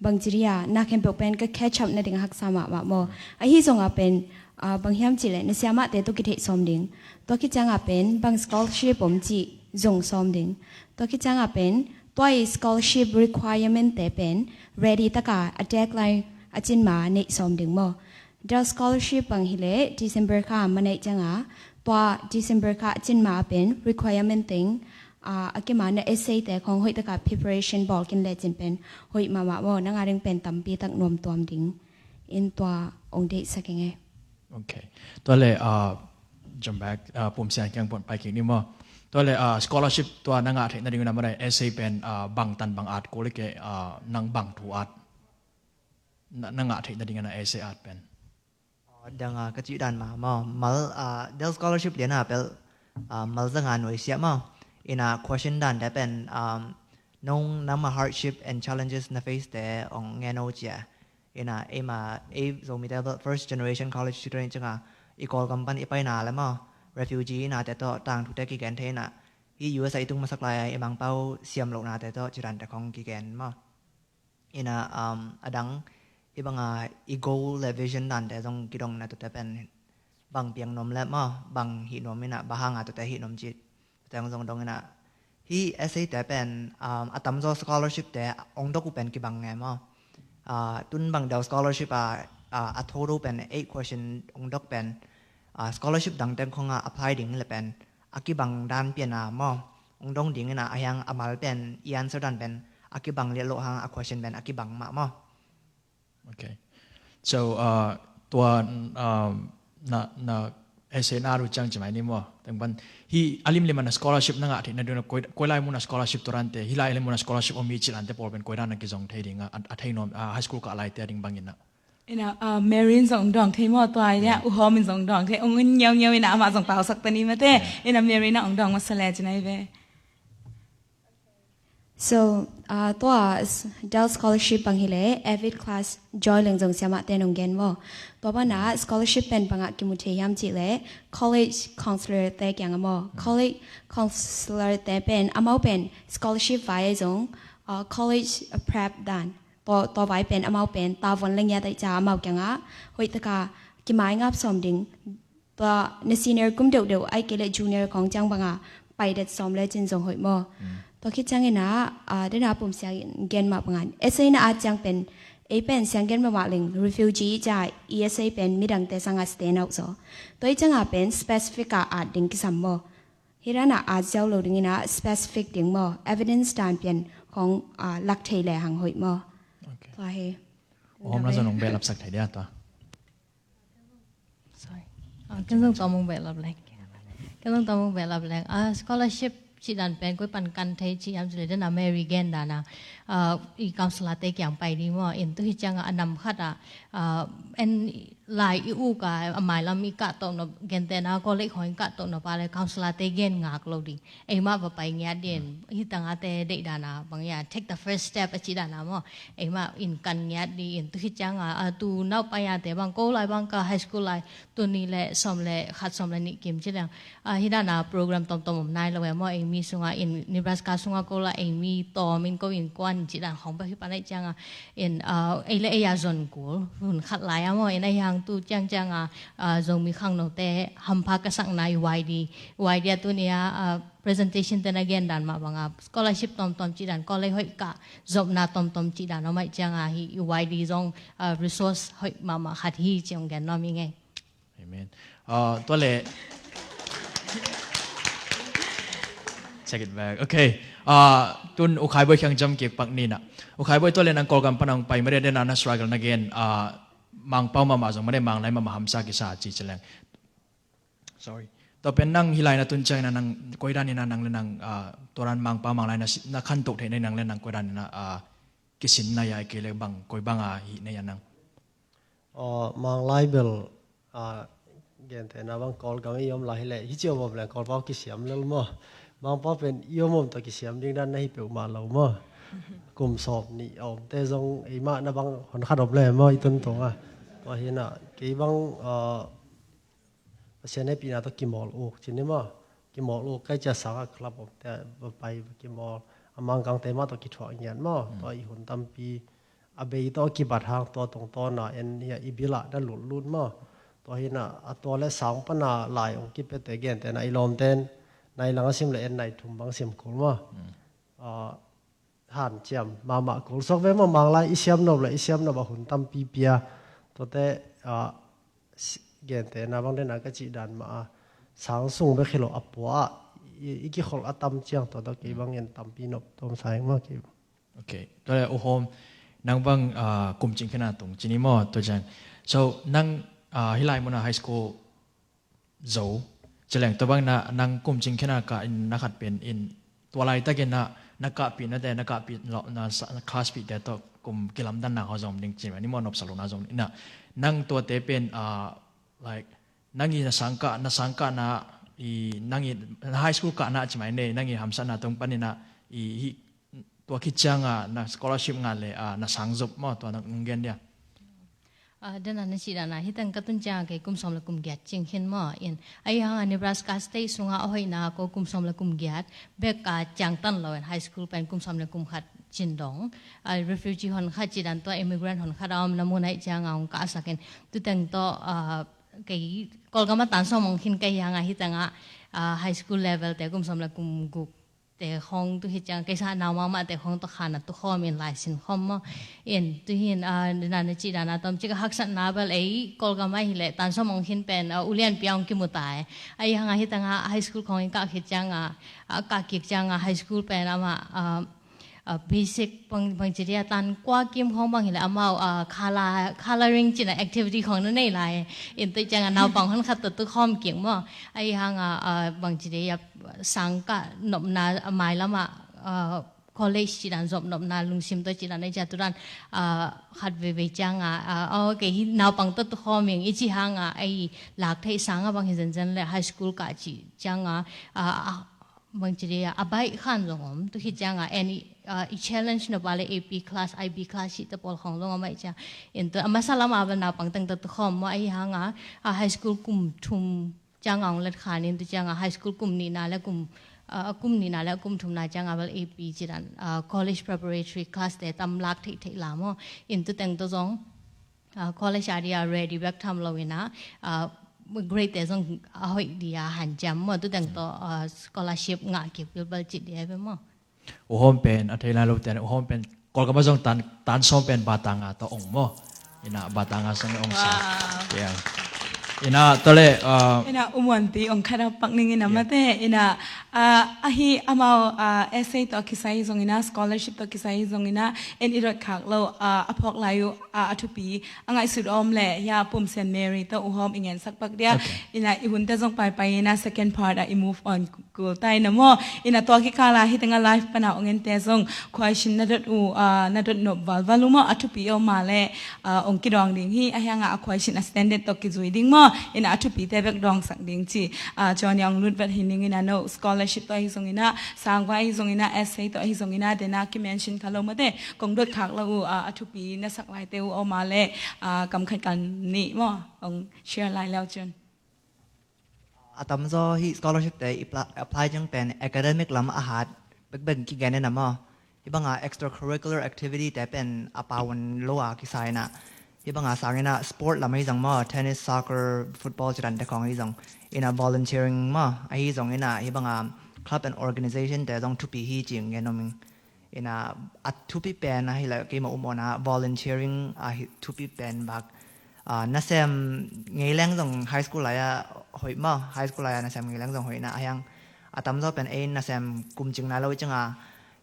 bang ci dia, na khempeuh pen ka catch up nading haksa mahmah maw. Ahi zongah pen, ah, bang hiam cihleh na siamahte tawh kitheih sawm ding. Tua khit ciangah pen bang scholarship om cih zong sawm ding. Tua khit ciangah pen tua i scholarship requirement te pen ready taka a deadline a cin ma neih sawm ding maw. Dal scholarship bang hileh December kha ma neih ciangah tua December kha a cin ma pen requirement teng, ah, a kima na essay te khong hoih taka preparation bawl kin le cin pen hoih mahmah maw, nang a ding pen tampi tak nuam tuam ding in tua ong deihsak ing e. Ok. Tua le, ah, jump back, ah, Pum Sian kiang pon pai kik ni maw. Tua le, ah, scholarship tua na ngah theih nading na maw, essay pen, ah, bang tan bang at kul le ke, ah, nang bang thu at na, na ngah theih nading na essay at pen. Aw, dang a ka cih dan ma maw, mal, ah, Dal scholarship lian a pel, ah, mal zanga nuai siah maw. Ina question dan te pen, um, nong nangma hardship and challenges na face te ong ngen o cia. Ina eima ei Zomi te pel first generation college student cianga i Kawlgam pan i paina le maw, refugee ina te tawh tangthu te kigen thei ina. Hi U S a i tung masak lai a i Mangpau siam lohna te tawh cidan te khong kigen maw. Ina, um, a dang, hih banga i goal le vision dante zong kidong na tute pen bang piang nuam le maw, bang hih nuam ina, bang hanga tute hih nuam cih tute zong dong ina. Hih essay te pen, um, a tamzaw scholarship te ong dok uh pen kibang nge maw. Ah, tun bang deuh scholarship a, ah, a tho do pen eight question ong dok pen, ah, scholarship dang teng khonga apply ding le pen a kibang dan pian a maw. Ong dong ding ina a hiang a mal pen i answer dan pen a kibang liat loh hang a question pen a kibang mah maw. Ok. So, uh, tua, um, na, na essay na ru ciang ci mai ni maw. Teng pan hi a limlim a na scholarship na ngah theih na dun a koi, koi lai mun a scholarship tua dante, hi lai limlim a na scholarship om hi ci dante pawl pen koi dan na kizong thei ding a, a, a thei nuam, a, high school kah lai te a ding bangin a. Ina, ah, Mary in zong dawng thei maw tua ina, yeah, U Hawm in zong dawng thei, ong in ngiau ngiau ina amah zong pausak ta ni mate. Yeah. Ina Mary na ong dawng masa le ci nai ve. So, ah, tua s-, Dal scholarship bang hileh, avid class joy leng zong siamah te nong gen maw. Tua bana scholarship pen bangah kimu thei hiam cihleh, college counselor te kiang a maw. Mm. College counselor te pen, amau pen scholarship vai zong, ah, college prep dan. Tua, tua vai pen amau pen tavuan le ngiat aih ca amau kiangah hoih taka kimai ngap sawm ding. Tua na senior kum deuhdeuh aih kei le junior khong ciang banga paidet sawm le cin zong hoih maw. Mm. Tua khit ciangin ah, ah, dena Pum Sian gen mah banga essay na at ciang pen ei pen siang gen mahmah ling refugee ca i essay pen midangte sanga stand out zaw. Tua i cianga pen specific a at ding kisam maw. Hi dana at ziau lo dingin ah specific ding maw, evidence dan pian khong, ah, lak thei le hang hoih maw. Ok. Tua hi. Om na zong ong behlap sak thei dia tua. Sorry. Ah, kan zong tawm ong behlap leng. Kan zong tawm ong behlap leng. Ah, scholarship ci dan pen koi pan kan thei ci am ci le dana Mary gen dana. Ah, i counselor te kiang pai di maw. In tu hi cianga a nam khat a, ah, en lai i uk a, a mailam i kah tawh nop, gentehna college khong i kah tawh nop a le counselor te gen ngak lo ding. Eimah va pai ngiat din, hi tanga te deih dana bang ia, take the first step a ci dana maw. Eimah in kan ngiat ding in tu hi cianga, a tu nau pai a te bang ko lai bang ka high school lai, tu ni le sawm le khat sawm le nih kim ci dang. A, hi dana program tomtom om nai lo e maw, eimi sunga in Nebraska sunga ko la eimi tawm in ko in kuan ci dan khong bek hi pan aih cianga in, a, ei le ei a zon kul hun khat lai a maw, in aih hang tu ciang cianga, a, Zomi khangnote hampha ka sakna i Y D, Y D a tu ni a, a, presentation te na gen dan mah banga scholarship tomtom ci dan, college hoih ka zopna tomtom ci dan om aih cianga hi i Y D zong, a, resource hoih mahmah khat hi ci ong gen nuam i ngei. Amen. Ah, tua le. Check it back. Okay. Ah, tun U Khai Boy kiang jam kik pak ni na. U Khai Boy tua le nang Kawlgam pan ong pai mare dena na struggle na gen. Ah, Mangpau mahmah zong mare Manglai mahmah hamsa kisa ci ci leng. Sorry. Tua pen nang hi lai na tun ciang na nang koi dan ina nang le nang, ah, tua dan Mangpau Manglai na si-, na khantoh thei na nang le nang koi dan ina, ah, kisin na ia kei le bang koi banga hi na ia nang. Aw, Manglai bel, ah, gentehna bang Kawlgam i om lai hileh, hi ci om om leng Kawlpau kisiam lel maw. Mangpau pen i om om tawh kisiam ding dan na hi peuhmah lo maw. Kum sawm nih a omte zong eimah na bang hon khat om le maw i tun tung a. Tua hi na, kei bang, ah, Pasian hehpihna tawh kimawl uk ci ni maw. Kimawl uk kai cia sanga club omte va pai va kimawl. A Mangkangte mah tawh kithuah ngiat maw. Mm. Tua i hun tampi a bei tawh kibat hang tua tungtawna en hi a i bilah na lutlut maw? Tua hi na a tua le sang pana lai ong kipiate gentena i lawmten nai lang a sim le en nai thum bang sim kul maw? Ah, hanciam mahmah kul sok ve maw? Manglai i siam nop le i siam nop a hun tampi pia tuate, ah, si- gentena bang dena ka cih dan mah a sang sung bek hi lo a pua ah i, i kikhol a tam ciang tua tawh kei bang en tampi nop tom sa ing maw kei. Ok. Tua le U Hawm, nang bang, ah, kum cing khena tung cini maw tua ciang. So nang, ah, hih lai muna high school zo cileng tua bang na nang kum cing khena ka in na khat pen in tua laitakin na na kahpih nate na kahpih lo na sa- na class pihte tawh kum kilamdanna khaw zom ding cin ni maw nopsa lo na zom na nang tuate pen, ah, like nang i na sangkah na sangkah na i nang i na high school kah na cimai nei nang i hamsatna tung panin na i hih tua khit cianga na scholarship nga le, ah, na sang zop maw tua nang gen dia. Ah, dena na cih dana hitang ka tun cianga kei kum sawm le kum giat cing hin maw in ahi hanga Nebraska State sunga a hoihna ko kum sawm le kum giat bek, ah, ciangtan lo in high school pen kum sawm le kum khat cin dong, ah, refugee hon khat cih dan tua immigrant hon khat a om na mun ahi cianga hong kahsakin tuteng tawh, ah, kei Kawlgam a tan sawm hong khin kei hanga hitanga, ah, high school level te kum sawm le kum guk te khong tu hi ciang keisa nau mahmah te khong tawh khana tu khawm in laisin khawm maw in tu hin, ah, dana na cih dana tom cik a haksatna bel ei Kawlgam ahi le tan sawm hong khin pen, ah, ulian pia hong kimu tai ahi hanga hitanga high school khong in kah khit cianga, ah, kah kik cianga high school pen ama, ah, ah, basic bang bang cih dia tan kua kim khong bang hi le amau, ah, color coloring cina activity khong na nei lai in tu cianga naupang hon khat tawh tu khawm kik maw ahi hanga, ah, bang cih dia sangkah nopna a mailama, ah, college cih dan zop nopna lungsim tawh cih dan ei cia tu dan, ah, khat veivei cianga, ah, oh, kei hi naupang tawh tu khawm ing i cih hanga ei lak theih sanga bang hi zenzen le high school kah cih cianga, ah, ah, bang cih dia a baih khan zong om tu hi cianga en i, ah, i challenge nop a le A P class I B class cih te pawl khong zong om ahi cia in tu a masa lama bel naupang teng tawh tu khawm maw ahi hanga, ah, high school kum thum cianga hong let khan in tu cianga high school kum nihna le kum, ah, kum nihna le kum thumna cianga bel A P cih dan, ah, college preparatory class te tam lak theih theih la maw in tu teng tawh zong, ah, college a dia ready bek tham lo ina, ah, grade te zong a hoih dia hanciam maw tu teng tawh, ah, scholarship ngah kik bilbal cih dia ve maw. U Hawm pen a thei lai lo te U Hawm pen Kawlgam a zong tan tan sawm pen bata nga tawh ong maw. Ina bata nga song ong sa. Wow. Yeah. Ina tole, uh, ina U Muanpi ong khat a pak ning ina, yeah, mate ina, uh, ahi amau, uh, essay tawh kisai zong ina scholarship tawh kisai zong ina en i dot khak lo, uh, a phawk lai uh, uh, a thupi a ngaihsut om le hia Pum Saint Mary tawh U Hawm i ngen sak pak dia. Okay. Ina i hunte zong paipai ina second part a i move on kul tai na maw. Ina tua kikala hitanga live pana ong ente zong question na dot uh, ah, na dot nop valval uh maw a thupi om ma le, ah, ong kidawng ding hi ahi hanga a question a standard tawh kizui ding maw. Ina a thupi te bek dawngsak ding ci. Ah, Johnny ong lut vet hi ning ina no scholarship tawh ahi zong ina sangva ahi zong ina essay tawh ahi zong ina dena kimention kha lo mate kong dot khak lo uh, ah, a thupi na sak lai te uh om ma le, ah, kam khat kam nih maw ong share lai leu cun. A tamzaw hih scholarship te i pla- apply ciang pen academic lam a hat bekbek kigen in a maw. Hih banga extracurricular activity te pen a pau un lo a kisai na. Hih banga sang ina sport lam ahi zong maw, tennis, soccer, football ci dan te khong ahi zong. Ina volunteering maw, ahi zong ina hih banga club and organization te zong thupi hi ci ngen om ing. Ina a thupi pen ahih leh keimah um awna volunteering a thupi pen bak. Ah, nasem ngei leng zong high school lai-a hoih maw, high school lai-a nasem ngei leng zong hoih na ahi hang a tamzaw pen ei nasem kum cing nai lo i cing a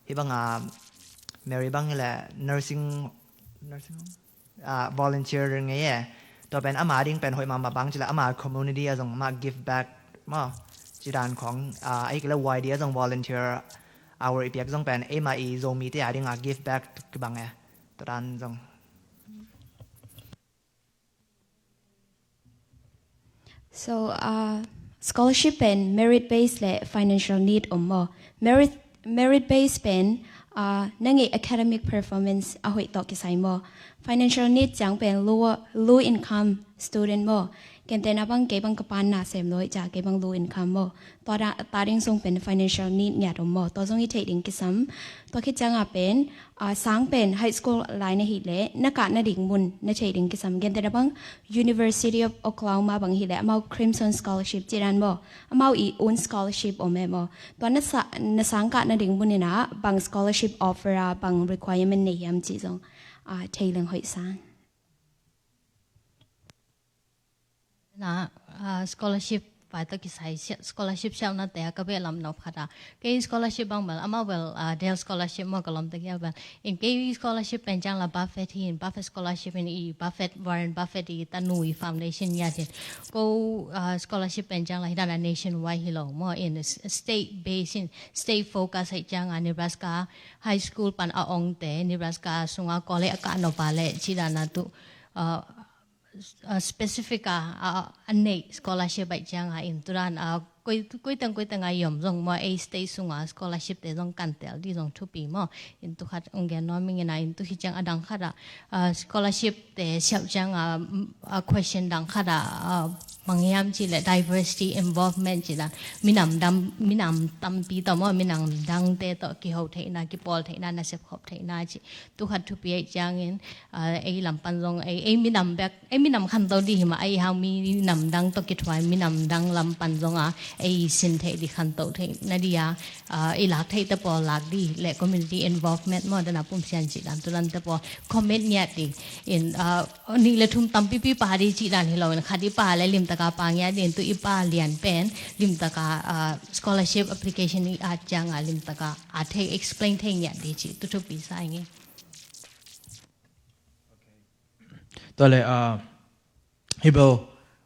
hih banga Mary bang hi leh nursing, nursing home? Ah, volunteer ngei e. Tua pen ama ding pen hoih mahmah bang ci leh ama community a zong ama give back maw. Ci dan khong, ah, ahih kei leh Y D a zong volunteer hour i piak zong pen eima i Zomite a ding a give back kibang e. Tua dan zong. So, uh, scholarship pen merit base le financial need om maw. Merit, merit base pen, uh, nang i academic performance a hoih tawh kisai maw. Financial need ciang pen low, low income student maw. Gentehna bang kei bang ka pan na sem lo ahih ciang kei bang low income maw. Tua da, ta ding zong pen financial need ngiat om maw. Tua zong i theih ding kisam. Tua khit ciangah pen, ah, sang pen high school lai na hih leh, na kah nading mun na theih ding kisam. Gentehna bang University of Oklahoma bang hih leh, amau Crimson Scholarship ci dan maw. Amau i own scholarship om e maw. Tua na sa, na sang kah nading mun in ah, bang scholarship offer a, bang requirement nei hiam cih zong, ah, thei leng hoih sa. Na, ah, scholarship vai tawh kisai sia-, scholarship siaunate a ka beh lam nop khat a. Kei scholarship bang bel, amau bel, ah, Dell scholarship maw ka lawmte kiang bel. In kei scholarship pen ciang la Buffett hi in, Buffett scholarship in i Buffett, Warren Buffett i tanu i foundation ngiat hi in. Ko, ah, scholarship pen ciang la hi dan a nationwide hi lo maw in s-, state based in, state focus hi ciang a Nebraska high school pan a ongte, Nebraska sunga college a kah nop a leh ci dan a tu, ah, uh, specific a, a, a neih scholarship ahih ciang a in tu dan, uh, koi, koi teng, koi teng a i om zong maw ei state sunga scholarship te zong kan tel ding zong thupi maw. In tu khat ong gen nuam ing in a, in tu hi ciang a dang khat a, uh, scholarship te siau ciang a, mm, a question dang khat a, uh, bang hiam cih leh diversity involvement ci dan. Minam dam, minam tampi tawh maw, minam dangte tawh kiho theihna, kipawl theihna, nasep khop theihna cih. Tu khat thupi ahih ciangin, ah, ei lam pan zong, ei, ei minam bek, ei minam khanto ding hi mah, ei hang minam dang tawh kithuai, minam dang lam pan zong a, ei sin theih ding khanto theih na ding a, ah, ei lak theih te pawl lak ding, leh community involvement maw, dan a pumsian cih dan, tu dan te pawl, commit ngiat ding, in, ah, nih le thum tampipi pha ding cih dan hi lo, in khat i pha leh limtak a pha ngiat ding, tu i pha lian pen, limtak a, ah, scholarship application i at ciang a, limtak a, a thei explain thei ngiat ding cih, tu thupi sa ing e. Tua leh, ah, hi bel,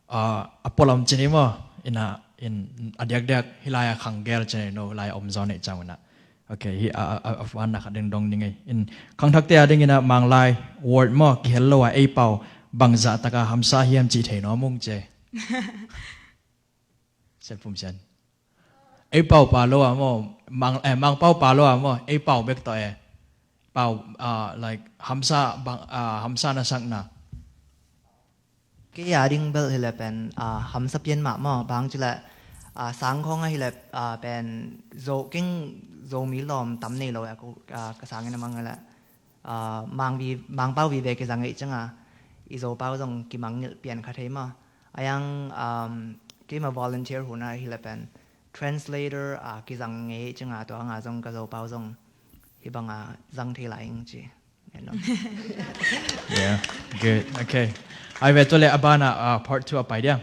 ah, a pualam ci ni maw, in a, in a diakdiak, hi lai a khang gel ci ni no, lai a om zaw ni ciang un a. Ok, hi a, a, a, a van na khat ding dong ding ei. In khangthakte a ding in a Manglai word maw, kihel lo a ei pau, bangzah tak a hamsa hiam cih thei nuam ung ci. Sian Pum Sian. Ei pau pa lo a maw, Mang, eh, Mang pau pa lo a maw, ei pau bek tawh e. Pau, ah, like, hamsa, bang, ah, hamsa na sakna. Kei a ding bel hi leh pen, ah, hamsa pian mah maw, bang ci leh, ah, sang khawng a hi leh, ah, pen Zo, keng Zomi lawm tam nei lo a, ko, ah, ka sang in a mang hi leh. Ah, Mang vi, Mang pau vive kizang ngei ciang a, i Zo pau zong kimang ngilh pian kha thei maw. A yang, um, keima volunteer hun a hi leh pen translator, ah, kizang ngei ciang a, tua nga zong ka Zo pau zong hi bang a zang thei lai ing ci. Yeah, good. Okay. Ai ve, tua leh a ban a, ah, part two a pai diam.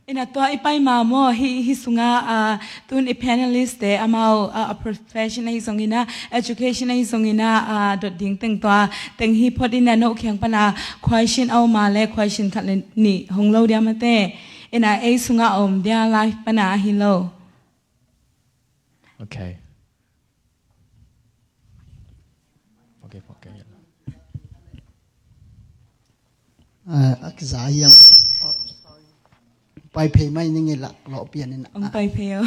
Ina tua i pai ma maw, hi, hi sunga, ah, tun i panelist te amau, ah, a profession ahi zongina, education ahi zongina, ah, dot ding teng tua, teng hi phot ina no khiang pana question au ma le question khat le nih hong lo dia mate. Ina ei sunga om dia life pana ahi lo. Okay. Okay, okay. Ah, a kiza hiam. Pai phei mai ning i lak lo pian in. Ong pai phei o.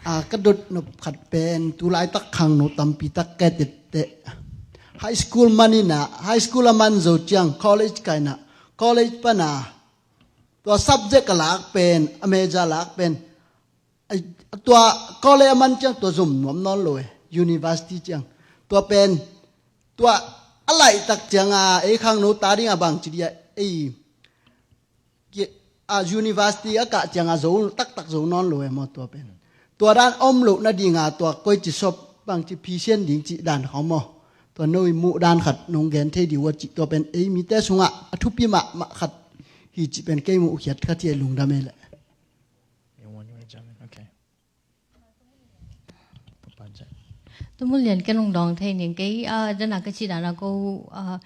Ah, ka dot nop khat pen, tu laitak khangno tampi tak ka tette. High school manina, high school a man zo ciang, college kaina, college pana. Tua subject a lak pen, a major lak pen. Ai, tua college a man ciang tua zom nuam nawn lo e, university ciang. Tua pen, tua a laitak ciang a, ei khangno ta ding a bang ci dia, ei, ki, a university a kah ciang a zo, taktak zo nawn lo e maw tua pen. Tua dan om lo na ding a tua koi ci sop bang ci phisian ding ci dan khau maw. Tua no i muh dan khat nong gen thei di ua ci tua pen ei mite sungah, a thupi mahmah khat hi ci pen kei muh khiat khat hi e lungdam e le. Okay. Tumu lian ken ong dong thei ning kei, ah, dana ka ci dana ko, ah,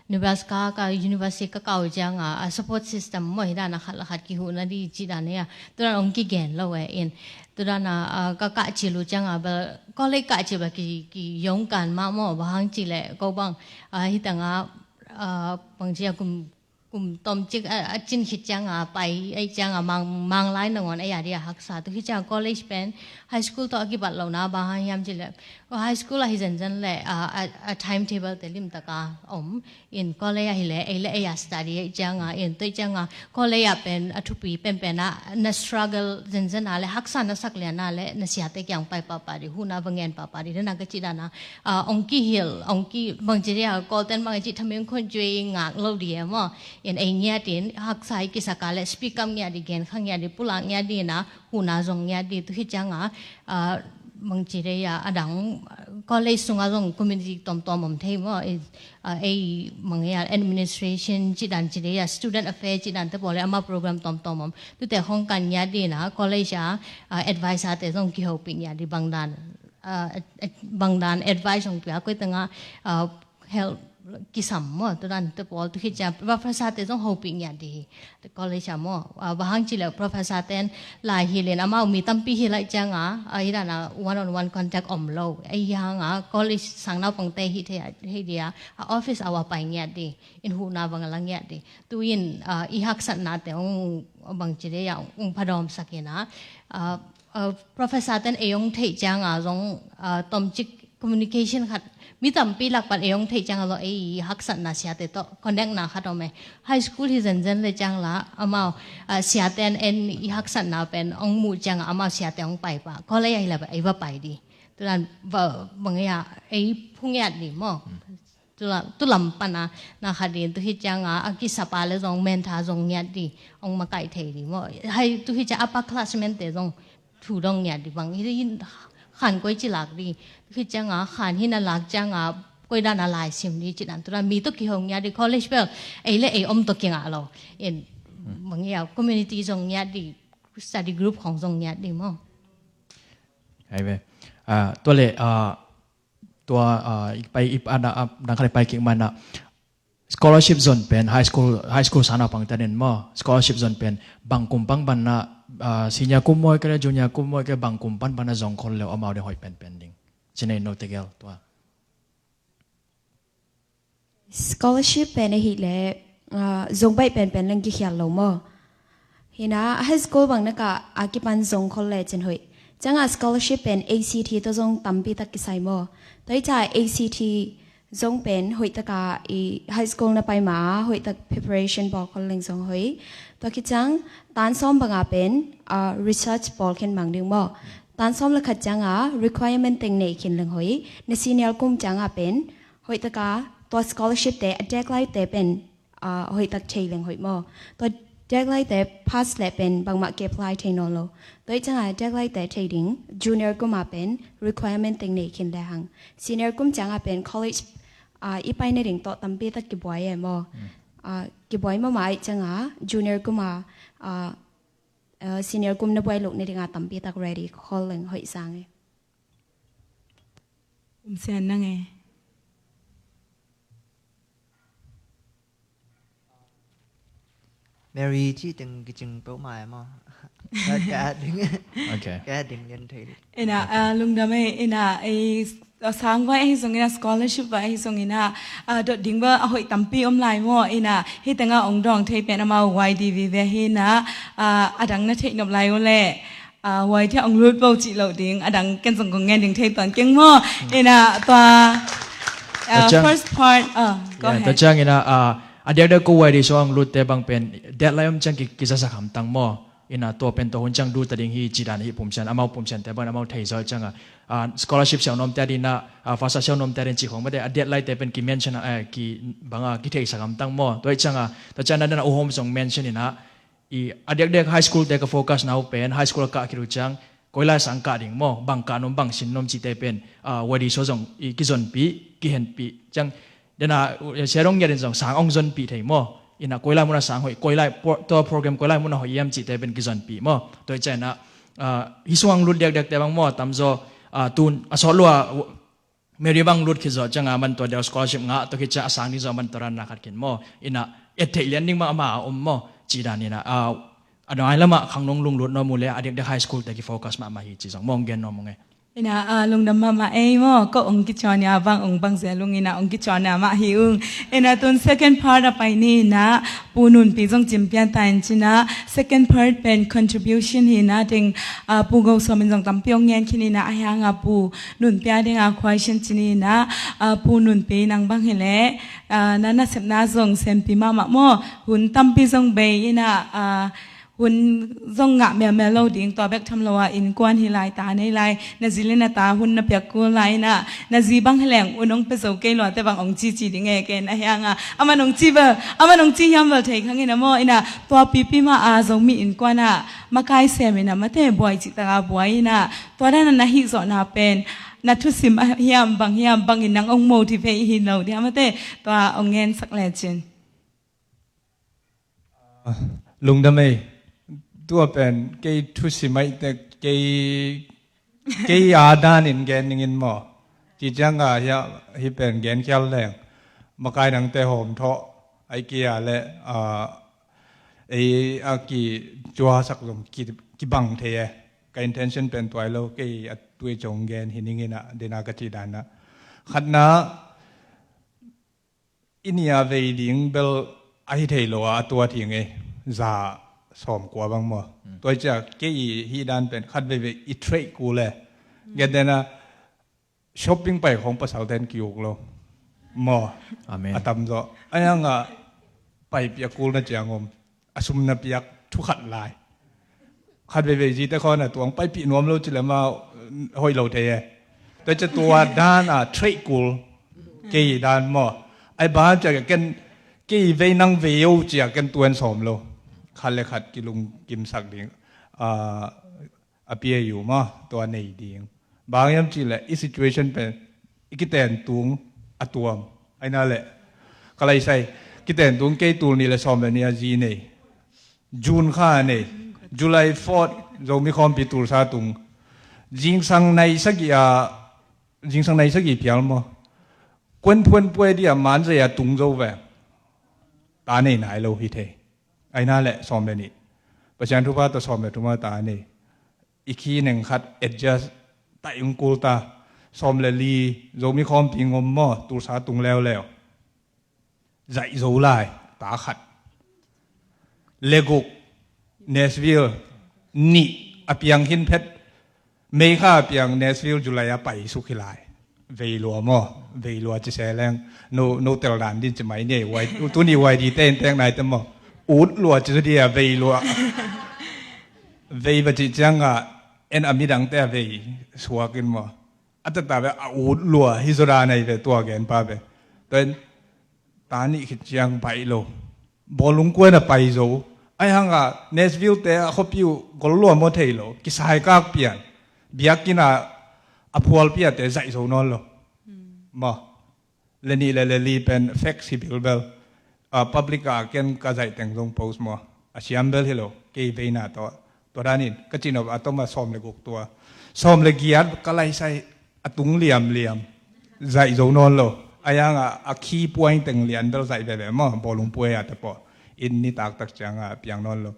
Nebraska ka university ka kau ciang a, ah, support system maw hi dana khat la khat kihu na di ci dana ya. Tu dana ong kigen lo e in. Tu dana, ah, ka kah ci lu ciang a bel, college kah ci bel ki, ki yong kan ma maw ba hang ci le ko bang, ah, hi tanga, ah, bang ci a kum kum tomcik a, a cin khit cianga pai, ei cianga mang, mang lai nangawn ei a dia haksa. Tu hi cianga college pen high school tawh a kibat lohna bang hang hiam cileh, high school ahi zenzen le a, a, a timetable te limtaka om. In college ahi le ei le ei a study ei cianga, in tu cianga college ah pen a thupi penpen ah na struggle zenzen a le haksa na sak lian a le na siate kiang pai papa di, huna va ngen papa di, dena ka ci dana, ah, ong kihil, ong ki bangci dia, Kawlten bangci thaming khun cui ngak lo di e maw. In ei ngiat in haksa i kisaka le speak up ngiat di, gen kha ngiat di, pulak ngiat di na, huna zong ngiat di, tu hi cianga, ah, bangci dia, a dang college sunga zong community tomtom om thei maw. In, ah, ei mangia administration ci dan ci dia, student affair ci dan te pawle ama program tomtom om. Tute hong kan ngiat di na, college a, ah, advisor te zong kihopih ngiat di bang dan, ah, bang dan advice hong pia, koi tanga, ah, help kisam maw, tu dan te pawl tu hi cia, professor te zong hopih ngiat di hi. College a maw, ah, bang hang cileh professor ten lai hilin amau mi tampi hi lai cianga, ah, hi dana one on one contact om lo. Ei hanga college sang naupang te hi thei, hi dia, ah, office awa pai ngiat di, in huna bang la ngiat di. Tu in, ah, i haksatna te ong bangci dia, ong phadawm sakina, ah, ah, professor ten ei ong theih cianga zong, ah, tomcik communication khat, mi tampi lak pan ei ong theih cianga zong ei haksatna siate tawh connect na khat om e. High school hi zenzen le ciang la amau, ah, siate en en i haksatna pen ong muh cianga amau siate ong pai pa. College ahi la ei va pai di. Tu dan va bang ya ei phungiat di maw. Tu la, tu lam pana na khat di, tu hi cianga a kisapa le zong mentor zong ngiat di, ong makaih thei di maw. Hai tu hi cia upper classmen te zong thu dong ngiat di bang hi, hi khan koi ci lak di. Hi cianga khan hi na lak cianga koi dana lai sim di ci dan tu dan mi tawh kihong ngiat di, college bel ei le ei om tawh kingah lo. In bang ia community zong ngiat di, study group khong zong ngiat di maw. Ai ve. Ah, tua le, ah, tua, ah, i pai i pa na, ah, dang khat i pai kik mana. Scholarship zon pen high school, high school sana pang tanin maw. Scholarship zon pen bang kum pang ban na, ah, senior kum maw ke le junior kum maw ke bang kum pan ban na zong khol leu amau de hoih penpen ding. Cinei no tegel tua. Scholarship pen ahih leh, ah, zong baih penpen leng kikhial lo maw. Hina high school bang na ka a kipan zong khol le cin hoih. Cianga scholarship pen A C T tawh zong tampi tak kisai maw. Tua hi ca A C T zong pen hoih taka i high school na pai ma hoih tak preparation bawl khol leng zong hoih. Tua khit ciang tan sawm banga pen, ah, research bawl khin mang ding maw. Tan sawm le khat cianga requirement teng nei khin leng hoih. Na senior kum cianga pen hoih taka tua scholarship te a deadline te pen, ah, hoih tak thei leng hoih maw. Tua deadline te pass le pen bangmah ke apply thei nawn lo. Tua hi cianga deadline te thei ding junior kuma pen requirement teng nei khin le hang. Senior kum cianga pen college, ah, i pai na ding tawh tampi tak kibuai e maw. Ah, kibuai mama hi cianga junior kuma, ah, ah, senior kum na buai loh na dinga tampi tak ready khol leng hoih sang e. Um sian nang e. Mary ci teng kicing peuhmah e maw. Ka, ka ding. Okay. Ka ding gen thei. Ina, ah, lungdam e, ina, ei, a sang vai ahi zong ina, scholarship vai ahi zong ina, ah, dot ding va a hoih tampi om lai maw, ina, hi tenga ong dawng thei pen amau Y D V ve hi ina, ah, a dang na theih nop lai uh le. Ah, wai thia ong lut bo cih loh ding, a dang ken zong kong ngen ding thei tuan keng maw. Ina tua, ah, first part, ah, go ahead. Tua ciang ina, ah, a diakdiak ko wai di so ong lut te bang pen deadline om ciang ki, kizasak hamtang maw. Ina tua pen tua hun ciang du ta ding hi ci dan hi pumsian, amau pumsian te bang amau thei zaw ciang a, ah, scholarship siau nom te a dina, ah, fasa siau nom te a din ci khong mate a deadline te pen ki mention, eh, ki bang a ki thei sak hamtang maw. Tua ciang a, tua ciang na dana uhom zong mention ina, i a diakdiak high school te ka focus na uh pen, high school a kah khit uh ciang, koilai sang kah ding maw, bang kah nom, bang sin nom cite pen, ah, wadi so zong i kizonpih, kihenpih. Ciang, dena, eh, sia dong ngiat in zong sang ong zonpih thei maw. Ina koilai muna sang hoih, koilai pro-, tua program koilai muna hoih iam cite pen kizonpih maw. Tua i ciang ina, ah, hi sung ang lut diakdiak te bang maw, tamzaw, ah, tun, a sawt lua, Mary bang lut khit zawh cianga man tua deuh scholarship ngah tua khit ciang a sang ding zawh man tua ranna khat khin maw. Ina et theih lian ding mah amah a om maw. Cih dan ina, ah, a dang ai lamah khang nong lunglut nuam uh le a diakdiak high school te ki focus mahmah hi ci zong mong gen nuam ung e. Ina, ah, lungdam mahmah ei maw, ko ong kicawn ya bang ong bang zia lung ina ong kicawn na mah hi ung. Ina tun second part a pai ni ina, Pu Nunpi zong cimpian ta in cina, second part pen contribution hi ina ding, ah, Pu Go Sawm in zong tampi ong ngen khin ina, a hiang a Pu Nunpi a ding a question cini ina, ah, Pu Nunpi nang bang hi le, ah, na nasepna zong senpi mahmah maw, hun tampi zong bei ina, ah, hun zong ngah miamia lo ding, tua bek tham lo a innkuan hi lai, ta nei lai, na zi le na ta hun na piak kul lai ina, na zi bang hi leng un ong pe zo kei lua te bang ong cici ding e ken a hiang a, aman ong ci bel, aman ong ci hiam bel thei khang ina maw ina, tua pipi mah a Zomi innkuan a makai sem ina mate buai cih tak a buai ina, tua dan a na hih zawhna pen na thusim a hiam bang hiam bang in nang ong motivate hi lo diam mate, tua ong ngen sak lecin. Lungdam ei. Tua pen kei thusim aih tek, kei, kei a danin gen ningin maw, ci ciang a hia, hi pen gen khial leng makai nangte hawm thawh aih kia le, ah, ei a kicuasak zong ki, kibang thei e. Ka intention pen tuai lo, kei a tui cong gen hi ningin a dena ka ci dan a, khatna, i nia vei ding bel a hi thei lo a, a tua thing e, za sawm kua bang maw. Tua i cia kei i hi dan pen khat veivei i trade kul e. Gen dena shopping pai khong pasal ten ki uk lo maw. Amen. A tam zaw a hiang a pai piak kul na ciang om, a sum na piak thukhat lai. Khat veivei zite khawn a tuang paipih nuam lo ci le ma hoih lo thei e. Tua cia tua dan a trade kul kei dan maw. Ai ban cia ken kei vei nang vei o cia ken tuan sawm lo. Khat le khat kilung kimsak ding, ah, a pia yu maw, tua nei ding. Bang hiam ci le i situation pen i kiten tung a tuam. Aina le ka lai sai, kiten tung kei tul ni le sawm le ni a zi nei. June kha a nei, July fourth, Zomi khawmpi tulsa tung. Zingsang nai sagih a, zingsang nai sagih phial maw. Kuan phuan puai dia man zei a tung zo ve. Ta nei nai lo hi thei. Aina le sawm le ni. Pasian thupha tawh sawm le thuma ta nei. I khi neng khat adjust ta ing kul ta. Sawm le li, Zomi khawmpi ngom maw, tulsa tung leuleu. Zaih zo lai, ta khat. Le guk, Nashville, nih a piang hin phet, May kha a piang Nashville, July a pai suk hi lai. Vei lua maw, vei lua ci se leng, no, no tel dan din ci mai ni, wai, tuni wai di te in tek nai te maw. Ut lua ci su dia, vei lua. Vei ba ci ciang a, en a midang te a vei suak in maw. A tata ve a ut lua hi zo dan ai ve tua gen pa ve. Tua in ta nih khit ciang pai lo. Bawlung kuan a pai zo. Ai hang a Nashville te a khuapi uh gol lua maw thei lo. Kisai kak pian. Biakinn a a phual pia te zaih zo nawn lo. Maw. Le nih le le li pen fax hi bilbel. Ah, public ah ken ka zaih teng zong post maw. A siam bel hi lo. Kei veina tawh. Tua danin ka cinop a tom a sawm le guk tua. Sawm le giat ka laisai a tung liamliam. Zaih zo nawn lo. A yang a, a key point teng lian bel zaih veve maw. Bawlung puai a te pawh. Inn ni taktak ciang a piang nawn lo.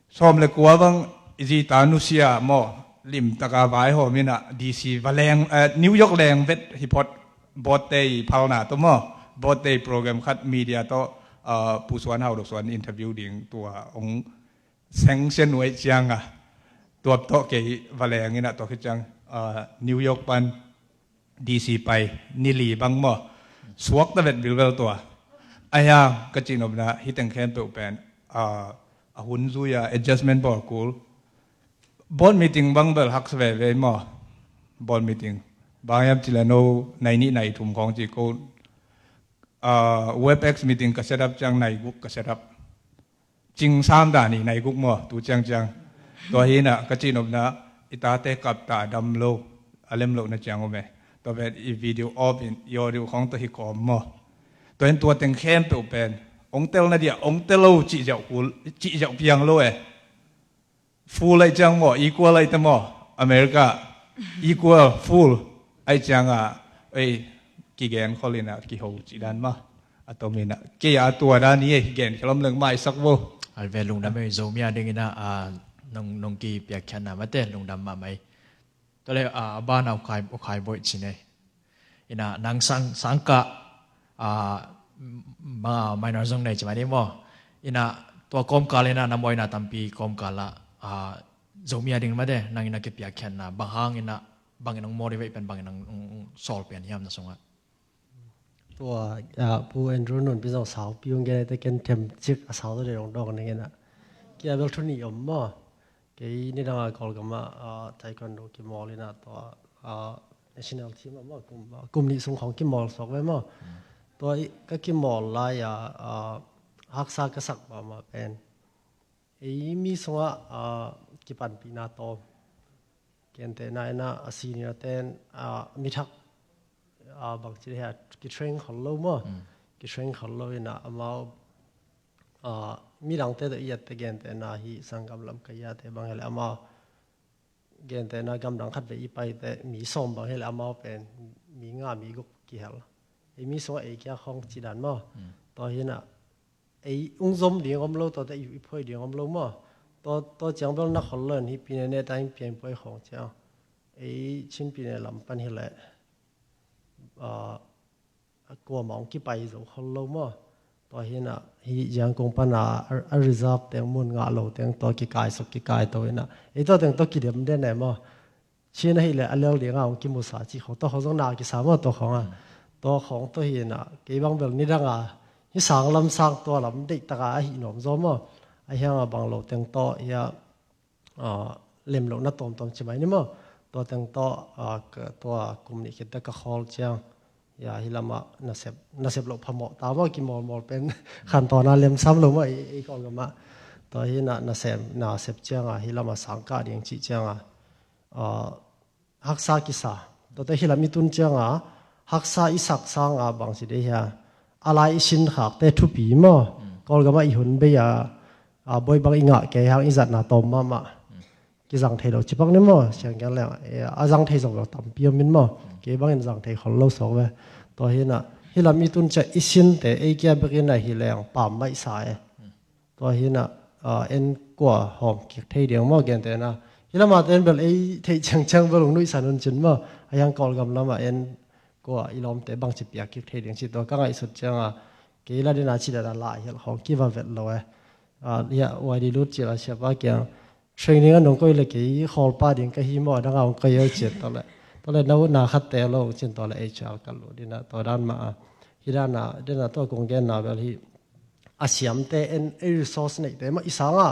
Sawm le kua bang i zita nusia maw, limtaka vaihawm in a D C va leng, eh, New York leng vet hi phot, Botte i phalna tawh maw, Botte i program khat media tawh, ah, Pu Suan Hau Dok Suan interview ding tua ong sengsia nuai ciang a, tuap tawh kei va leng in a tawh khit ciang, ah, New York pan D C pai, ni li bang maw. Suak ta vet bilbel tua. Ahi hang ka cihnopna hi teng khempeuh pen, ah, a hun zui a adjustment bawl kul. Board meeting bang bel haksa veve maw. Board meeting. Bang hiam ci le no nai nih nai thum khawng ci ko. Ah, WebEx meeting ka set up ciang nai guk ka set up. Cing sam dan hi nai guk maw, tu ciangciang. Tua hi na, ka cihnopna, i tate kap ta a dam lo, a lem lo na ciang om e. Tua pen i video off in, i audio khawng tawh hi kawm maw. Tua in tua teng khempeuh pen, ong tel na dia, ong tel lo cih ziau kul, cih ziau piang lo e. Full ai ciang maw, equal ai te maw, America, equal, full ai ciang a, ei, kigen khol in a, kiho cih dan maw. A tom in a, kei a tua dan hi e, gen khelom leng maisak vo. Alve lungdam e, Zomi a ding in a, a, nong, nong kipiakkhiatna mate, lungdam mahmah e. Tua le a ban a ukhai ukhai boih ci nei. Ina nang sang sangka a ma minor zong nei ci mai ni maw. Ina tua kawmkal ina na mawina tampi kawmkal ah a Zomi a ding mate nang ina kipiakkhiatna bang hang ina bang ina motivate pen bang ina sawl pen hiam na sungah. Tua a Pu Andrew nun pi zong sau piung gen te ken them cik a sau to de dong dong ning ina. Kia bel thu ni om maw. Kei nidanga Kawlgama a taekwondo kimawl ina tua a national team a maw kum kum nih sung khong kimawl sok ve maw. Tua ka kimawl lai a haksa ka sak mahmah pen ei mi sungah kipanpihna tawm. Kentehna ina a senior ten a mithak a bangci le hia kitrain khol lo maw. Kitrain khol lo ina amau midangte tawh i atte gentehna hi sanggam lam ka i atte bang hele amau gentehna gamdang khat ve i paite mi sawm bang hele amau pen mi nga mi guk kihel. Ei mi sungah ei kia khong ci dan maw. Tua hina ei ung zom ding om lo tawte i phoi ding om lo maw. Tua ciang bel na khol lo in hi pine ne ta in piang puai khong ciang ei chin pine lam pan hi le kuamah hong kipai zo khol lo maw. Tua hina hi ziangkung pana a reserve teng mun ngah lo teng tua kikai sok kikai to hina ei tua teng tua kidem den e maw. Chin ahileh a lel dinga hong kimusa cih khong tua khong zong na kisa maw tua khonga. Tua khong tua hina kei bang bel nidanga hi sang lam sang tua lam deihtaka ahi nuam zaw maw. A hianga bang lo teng tawh hia lemlohna tawmtawm ci mai ni maw. Tua teng tawh tua kum nih khitte ka khawl ciang hia hi lama nasep nasep loh phamawh ta maw kimawlmawl pen khan tawna lemsam lo maw ei Kawlgamah. Tua hina nasem nasep cianga hi lama sangkah ding cih cianga haksa kisa. Tuate hilam i tun cianga haksa i sak sanga bangci dei hia a lai i sin khakte thupi maw. Kawlgama i hun bei a a boi bang i ngah kei hang i zatna tawm mahmah. Kizang thei lo cipak ni maw siang kiang leng a zang thei zong lo tampi om in maw. Kei bangin zang thei khol lo sawk ve. Tua hina hilam i tun ciah i sinte ei kia bekin a hi leng pam maihsa e. Tua hina en kua hawm kik thei ding maw gentena. Hilama ten bel ei theih ciangciang bel ung nuihsan un cin maw. A hiang Kawlgam lama en kua i lawmte bangci piak kik thei ding ci tua ka ngaihsut cianga kei la dena ci dada la hial khawng kiva vet lo e. Hia uai di lut cila siapa kiang training a nong koi le kei khawlpa ding ka hi maw a danga ung koi eu cian tawle tawle na utna khatte lo ung cin tawle ei cial ka lut dina tua dan ma a. Hi dana dena tua kong genna bel hi a siamte en ei resource neihte mah i sanga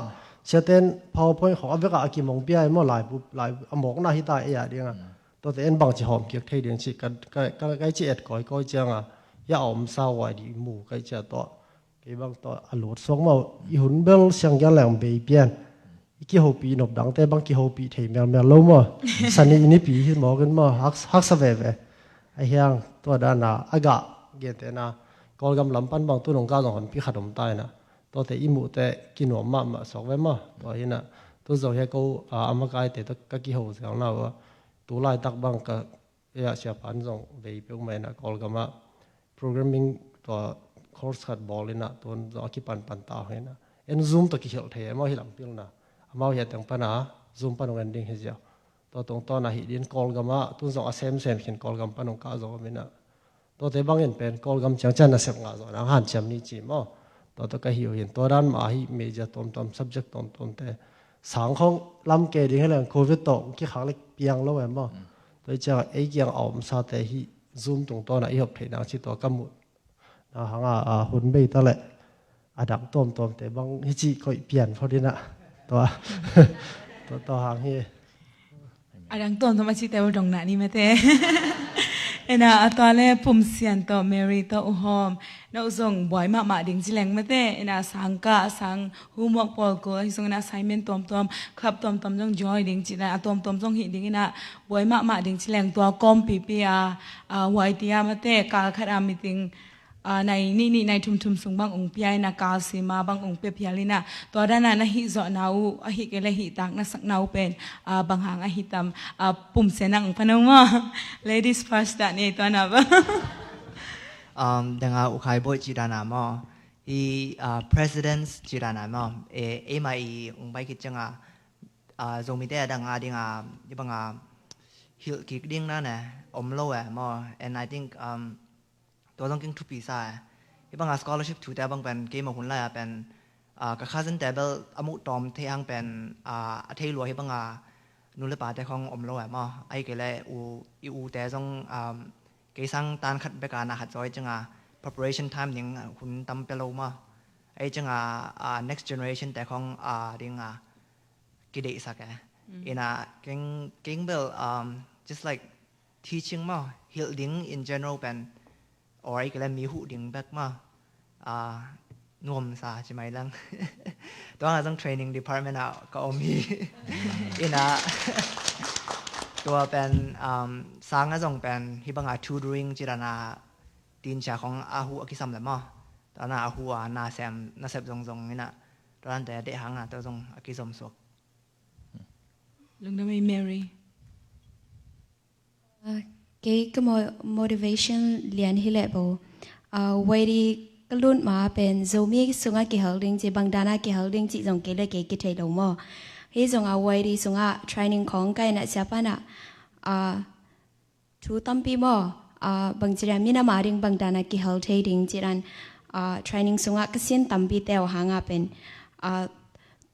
siaten PowerPoint khawng a veka a kimong pia ei maw laibu lai a mawkna hita ei a dinga. Tuate en bangci hawm kiak thei ding ci kai ci et kawikawi cianga hia a omsa uai di mu kai cia tawh kei bang tawh a lut suak maw. I hun bel siang gial leng bei pian i kihopih nop dangte bang kihopih thei melmel lo maw. Sani i nipi hi mawkin maw haksa veve. A hiang tua dana a gah gentena Kawlgam lam pan bang tu nong gah zong honpi khat om ta ina. Tuate i muhte kinuam mahmah suak ve maw. Tua hina tu zong hia ko a makaite ka kiho ziang na ua tu laitak bang ka Ei ah siapan zong vei peuhmah inah Kawlgamah programming tua course khat bawl inah tun zong a kipanpan ta hong inah en Zoom tawh kihilh thei amau hilh ang pilna amau hiah teng pana Zoom pan hong en ding hi ziau. Tua tungtawn ah hih din Kawlgamah tun zong a semsem khin Kawlgam pan hong kah zo om inah tuate bangin pen Kawlgam ciang ciang nasep ngah zawh nang hanciam ni ci maw? Tua tawh ka hi uh hin tua dan mah ahi major tuamtuam subject tuamtuamte sang khawng lam ke ding hi leng covid tawh kikhak le piang lo em maw? Tua hi ciangah ei kiang a omsate hih Zoom tungtawnah i hop theih nang ci tua ka muh na hanga a hun bei ta leh a dang tuamtuamte bang hi cih koih pian phot inah tua tua tua hang hi. A dang tuamtuam a cihte uh dong nah ni mate. Ena a tua le Pumsian tawh Mary tawh uh hawm na uh zong buai mahmah ding ci leng mate. Ena sangkah sang homework pawl ko ahi zong ena assignment tuamtuam club tuamtuam zong join ding ci leng a tuamtuam zong hih ding ena buai mahmah ding ci leng tua kawm pipi a huai tia mate kal khat a meeting nai nih nih nai thum thum sung bang ung pia ina kal sima bang ung pia phial ina tua dana na hih zawhna uh a hih kei le hih tak na sakna uh pen bang hang a hitam Pumsian ang pano maw? Ladies first dah ni tua na ba. Danga ukhai boih ci dana maw hi presidents ci dana maw? Eima i ung bai khit cianga Zomite a danga dinga i banga hilh kik ding na ne om lo e maw. And I think, um, tua zong keng thupi sa e. Hih banga scholarship thute bang pen kei mah hun lai a pen, ah, ka cousin te bel a muh tawm thei hang pen, ah, a thei lua hih banga nu le pate khong om lo e maw. Ahi kei le u, i ute zong, um, kei sang tan khat beka na khat zaw i cianga preparation time ding hun tam pia lo maw. Ahi cianga, ah, next generation te khong, ah, dinga kideihsak e. Ina keng, keng bel, um, just like teaching maw, hilh ding in general pen, or ahi kei le mi huh ding bek maw, ah, nuamsa ci mai lang. Tua nga zong training department ah ka om hi. Ina tua pen, um, sang a zong pen hih banga tutoring ci dana tinsia khong a huh a kisam le maw. Tua na a huh a na sem, na sep zongzong ina tua dante a deh hanga tua zong a kizom suak. Lungdam ei Mary. Ah, kei ka mo-, motivation lian hi leh bo. Ah, Y D ka lut ma pen Zomi sungah kihel ding ci, bang dana kihel ding ci zong kei le kei kithei lo maw. Hi zongah Y D sungah training khong ka inah siapa nah, ah, thu tampi maw, ah, bang ci dia minam a ding bang dana kihel thei ding ci dan, ah, training sungah ka sin tampi teu hanga pen, ah,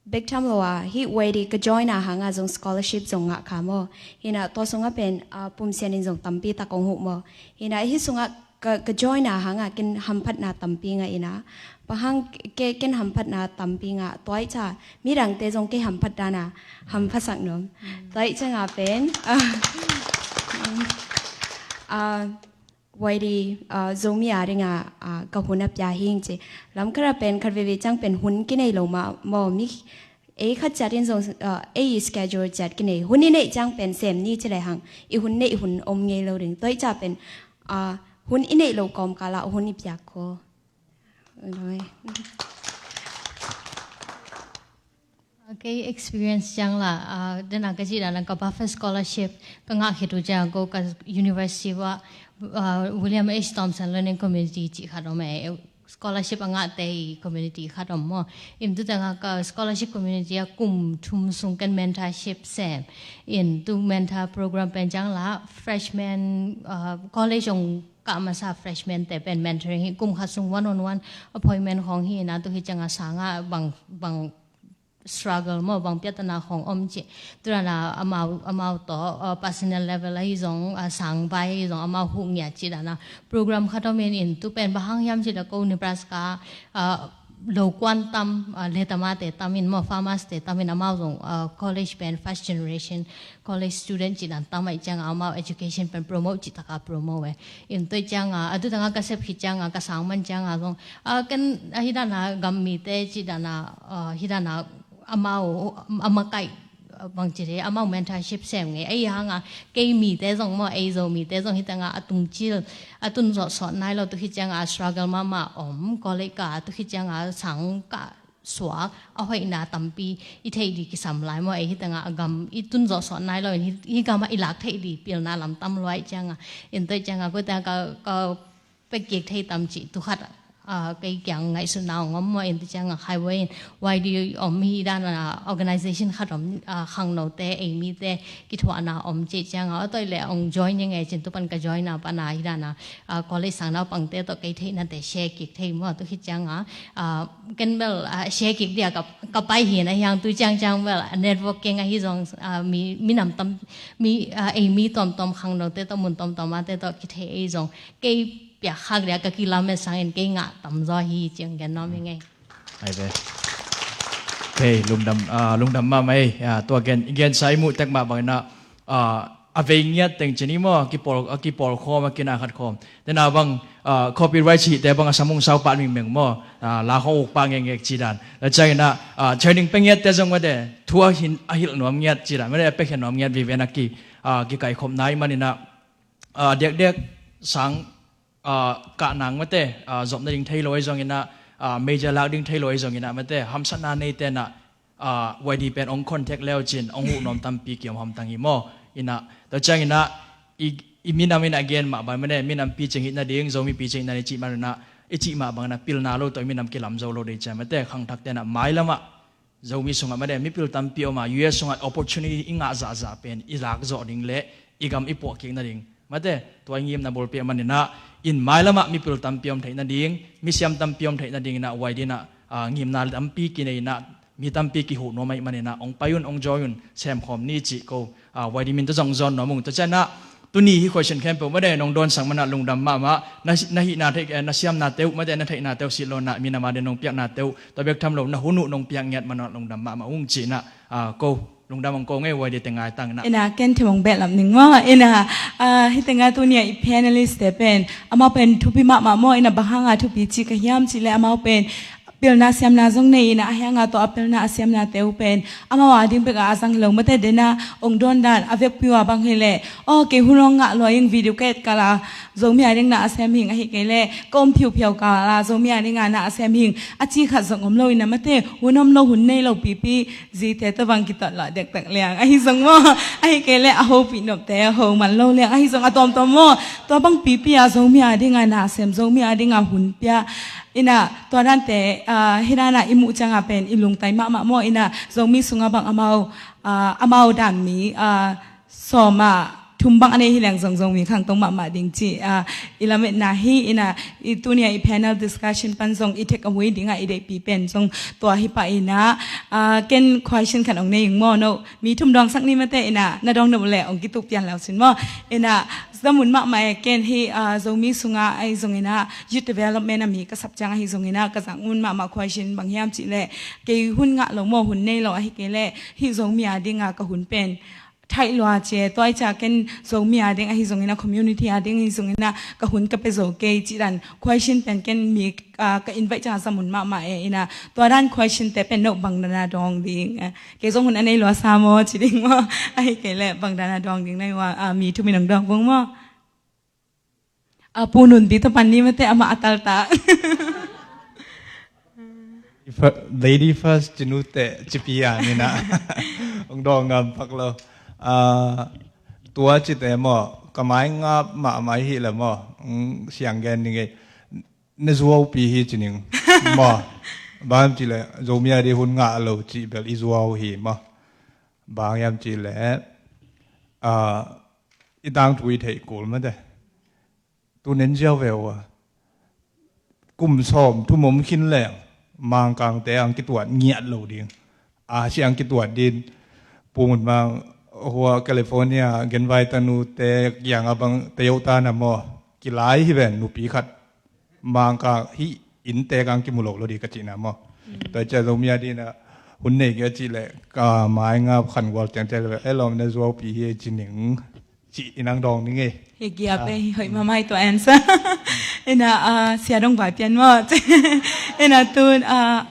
bek tham lo a, hih Y D ka join a hanga zong scholarship zong ngah kha maw. Hinah tua sungah pen, ah, pumsian in zong tampi tak ong huh maw. Hinah hih sungah ka, ka join a hanga ken hamphatna tampi ngah ina. Pahang ke, ken hamphatna tampi ngah. Tua ih ca midangte zong kei hamphat dana hamphatsak nuam. Tua ih ca ngah pen, ah, ah, Y D, ah, Zomi a dinga, ah, ka hun a pia hing ci. Lam khat a pen khat veve ciang pen hun kinei lo ma maw mi ei khat ciat in zong, ah, ei schedule ciat kinei. Hun i neih ciang pen sem ni ci le hang. I hun neih hun om ngei lo ding. Tua ih ca pen, ah, hun i neih lo kawmkal ah hun i piak ko. Kei experience ciang la, ah, dena ka cih dana ka buffer scholarship ka ngah khit uh ciang ko ka university wa, ah, William H Thompson Learning Community cih khat om e, scholarship a ngahte i community khat om maw. In tu tengah ka scholarship community a kum thum sung ken mentorship sem. In tu mentor program pen ciang la freshman, ah, college ong kah masa freshman te pen mentoring hi kum khat sung one on one appointment khong hi ina tu hi cianga sanga bang, bang struggle maw bang piatana khong om ci. Tudana amau, amau to, uh, personal level ahi zong, uh, sang bai ahi zong amau huh ngiat ci dana program khat om in in tu pen bang hang hiam ci da ko Nebraska, uh, lo kuan tam, uh, letama te tam in maw farmers te tam in amau zong, uh, college pen first generation college student cih dan tam ai cianga amau education pen promote cih taka promote e. In toi cianga, a tu tanga ka sep hi cianga, ka sang man cianga zong, a, ken, a, hi dana gam mite cih dana, a, hi dana amau, a makaih, a, bang cih hi, amau mentorship sem ngei. Ei hanga, kei mite zong maw, ei Zo mite zong hi tanga a tungcil, a tun zawh sawt nai lo tu hi cianga a struggle mahmah om, college ka tu hi cianga sang ka suak a hoihna tampi i theih dih kisam lai maw, ei hi tanga a gam i tun zawh sawt nai lo in hi, hi gam ah i lak theih dih pilna lam tam luai cianga, in toi cianga ko tanga ka, ka pek kik thei tam cih tu khat, ah, kei kiang ngaihsutna ong om maw, in toi cianga khai voi in Y D om hi dana organization khat om, ah, khangnote, ei mite kithuahna om cih cianga, a toi le ong join ing ei cin tu pan ka join a pana hi dana, ah, college sang naupangte tawh kei theihnate share kik thei maw, tu hi cianga, ah, ken bel, ah, share kik dia ka, ka pai hi na hiang tu ciang ciang bel, ah, networking ahi zong, ah, mi, mi nam tam, mi, ah, ei mi tawmtawm khangnote tawh mun tawmtawm ate tawh kithei ei zong. Kei piak khak dia ka kilam e sangin kei ngah tam zaw hi ciang gen nawm hi ngei. Ai ve. Kei lungdam, ah, lungdam mahmah ei, ah, tua gen, i gensa i muh tek mah bangin ah, ah, a vei ngiat teng cin i maw, a kipawl, a kipawl khawm, a kina khat khawm. Tena bang, ah, copyright cihte bang a samung sau pah mingmeng maw, ah, la khawng uk pah ngekngek ci dan. La ciangin ah, ah, training pia ngiatte zong mate, thu a hin, a hilh nuam ngiat ci dan. Mate a piakhia nuam ngiat vive na ki, ah, kikaikhop nai manin ah, ah, diakdiak sang ah, kah nang mate, ah, zop nading thei lo ahi zongin ah, ah, major lak ding thei lo ahi zongin ah mate, hamsatna neite nah, ah, Y D pen ong contact leu cin, ong huh nuam tampi kiom hamtang hi maw. Inah, tua ciangin ah, i, i minam inah gen mah bai mane, minam picing hih nading, Zomi picing hih nading cih manun ah, i cih mah bangin ah pilna lo tawh i minam kilam zo lo dei ciang mate, khangthakte nah mailam ah Zomi sungah mate mipil tampi om a, U S sungah opportunity i ngah zahzah pen i lak zawh ding le i gam i puah kik nading mate tua i ngimna bulpi a maninah in mailamah mipil tampi om theih nading, misiam tampi om theih nadinginah Y D inah, ah, ngimna tampi kinei inah mi tampi kihuh nuam ahih maninah ong pai un, ong join un, semkhawm ni cih ko, ah, Y D min tawh zong zawn nuam ung. Tua cianah tuni hih question khempeuh mate nong dawnsak manah lungdam mahmah. Na, na hihna theih, eh, na siamnate uh mate na theihnate uh silh lo inah mi na ma ding nong piaknate uh tua bek tham lo na hun uh nong piak ngiat manah lungdam mahmah ung cih inah, ah, ko lungdam ong ko ngei. Y D te ngaitang inah. Ina ken themong behlap ning maw ina, ah, hih tengah tuni a i panelist te pen amau pen thupi mahmah maw ina, bang hanga thupi cih ka hiam cih le amau pen pilna siamna zong nei ina, a hianga tawh a pilna a siamnate uh pen amau a ding bek a a zang hi lo mate dena ong dawn dan a vekpi uh a bang hi leh, aw kei hun ong ngah lua ing, video ka et kal a Zomi a ding na a sem hing, ahi kei leh ka om phiuphiau kal a Zomi a ding a na a sem hing a ci khat zong om lo ina mate, hun om lo hun nei lo pipi zite tawh bang kitot lo dektak liang ahi zong maw, ahi kei leh a hopih nopte a ho man lo liang ahi zong a tawmtawm maw, tua bang pipi a Zomi a ding a na a sem, Zomi a ding a hun pia ina, tua dante, ah, hih dana i muh cianga pen i lungtai mahmah maw ina, Zomi sunga bang amau, ah, amau dan mi, ah, sawma thum bang a nei hi leng zong Zomi khangtong mahmah ding cih, ah, i lametna hi ina, i tunia i panel discussion pan zong i take away dinga i deihpi pen zong tua hi pah ina, ah, ken question khat ong nei ing maw, no mi thum dawngsak ni mate ina, na dawng nop leh ong kituh pian lau sin maw ina, zamun mahmah e ken hi, ah, Zomi sunga ahi zong ina, youth development a mi ka sap ciang ahi zong ina, ka zak mun mahmah question bang hiam cih leh kei hun ngah lo maw, hun nei lo, ahi kei leh hih Zomi a dinga ka hun pen thaih lua cia, tua i cia ken Zomi a ding ahi zong ina, community a ding ahi zong ina ka hun ka pia zo kei cih dan question pen ken mi, ah, ka invite cianga zamun mahmah e ina, tua dan question te pen no bang dana dawng ding, ah, kei zong hun a nei lua sa maw ci ding maw, ahi kei leh bang dana dawng ding na i ua, ah, mi thum in ong dawng vung maw. Ah, Pu Nunpi tawh pan ni mate amah a taltak. Fir-, lady first ci nute cipi a nina. Ong dawng ngam pak lo. Ah, tua cite maw ka mai ngap mahmah hi le maw, ong siang gen ni ngei. Na zuaupi hi ci ning maw. Bang hiam cih leh Zomi a di hun ngah lo cih bel i zuau hi maw. Bang hiam cih leh, ah, i tangthu i theih kul mate. Tu nen ziau ve ua. Kum sawm thum om khin leng Mangkangte ang kituat ngiat lo ding. A siang kituat din. Pungun mang hua California genvai tanute kianga bang tayau tana maw. Kilai hi ven nupi khat. Mangkang hih innte kang kimu lo lo di ka cihna maw. Tua cia Zomi a dina hun nei kia cih leh ka mai nga khan gual tiang cia le e lawm na zuaupi hi ci ning. Ci inang dawng ning e. Hi giap e, hoih mamai tua answer. Ina, ah, sia dong vai pian maw. Ina tun, ah,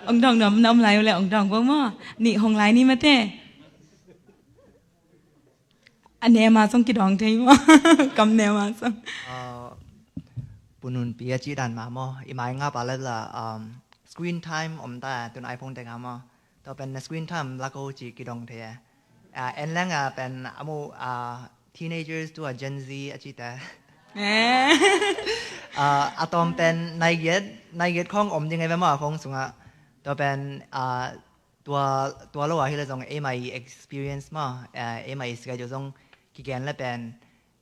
ong dawng nuam na om lai uh le ong dawng bawk maw. Nih hong lai ni mate. A nema zong kidawng thei maw. Kam nema zong. Ah, Pu Nunpi a cih dan ma maw. I mai nga pa le la, um, screen time om ta tun iPhone te nga maw. Tua pen na screen time lak o ci kidong thei e. Ah, en leng a pen a mu, ah, teenagers tu a Gen Z a cite. Eh. Ah, a tawm pen nai giat, nai giat khong om ding e ve maw a khong sungah. Tua pen, ah, tua, tua lo a hi le zong eimai experience maw, ah, eimai schedule zong kigen le pen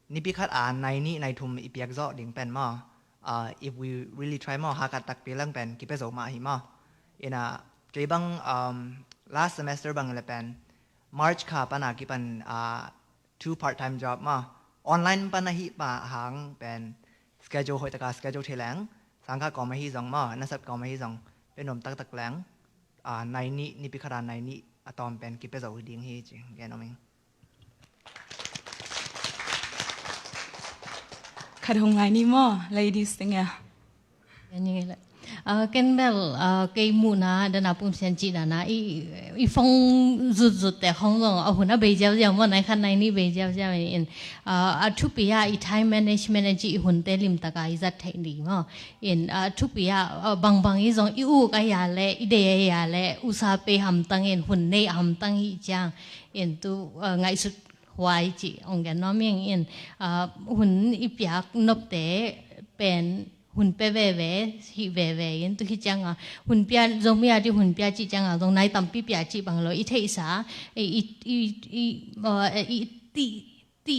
nipi khat a nai nih nai thum i piak zawh ding pen maw. Ah, if we really try maw, hakat takpi lang pen kipia zo mah hi maw. Ina kei bang, um, last semester bang le pen March kha pana kipan, ah, two part time job maw. Online pana hi pa hang pen schedule hoih taka schedule thei leng. Sangkha kawm ahi zong maw, nasat kawm ahi zong pen om taktak leng. Ah, nai nih, nipi khat a nai nih a tawm pen kipia zo ding hi ci gen om ing. Khat hong lai ni maw, ladies teng a. Ken bel, ah, kei muhna dana pumsian cihnana i, i fong zutzut te khong zong a hun a bei ziauziau maw, nai khat nai nih bei ziauziau in, ah, a thupi a i time management a ci i hunte limtaka i zat theih ni maw. In, ah, thupi a, ah, bangbang i zong i uk a ya le, i dei a ya le, usa pei hamtang in, hun nei hamtang hi ciang. In tu, ah, ngaihsut huai ci ong gen nuam ing in, ah, hun i piak nopte pen hun pia veve, hih veve in tu hi cianga hun pia, Zomi a di hun pia cih cianga zong nai tampi pia cih bang lo, i theihsa, i, i, i, i, uh, i ti, ti,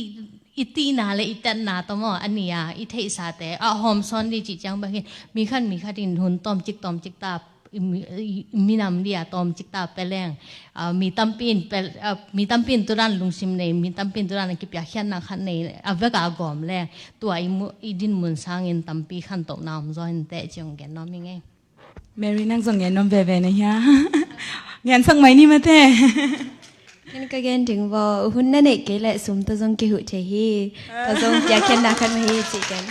i tihna le i tatna tawh maw, a ni a i theihsate a hawmsawn di cih ciang bangin mi khat mi khat in hun tawmcik tawmcik ta, i mi, i minam dia tawmcik ta pia leng, ah, mi tampi in pia, ah, mi tampi in tudan lungsim nei, mi tampi in tudan a kipiakkhiatna khat nei, a veka gawm leng tua i mu, i dinmun sangin tampi khantohna om zaw in teh ci hong gen nuam hi ngei. Mary, nang zong gen nuam veve na hia? Gensak mai ni mate. Ken ka gen ding vaw, hun na neih kei leh sum tawh zong kihuh thei hi. Tua zong piakkhiatna khat mah hi cih ken.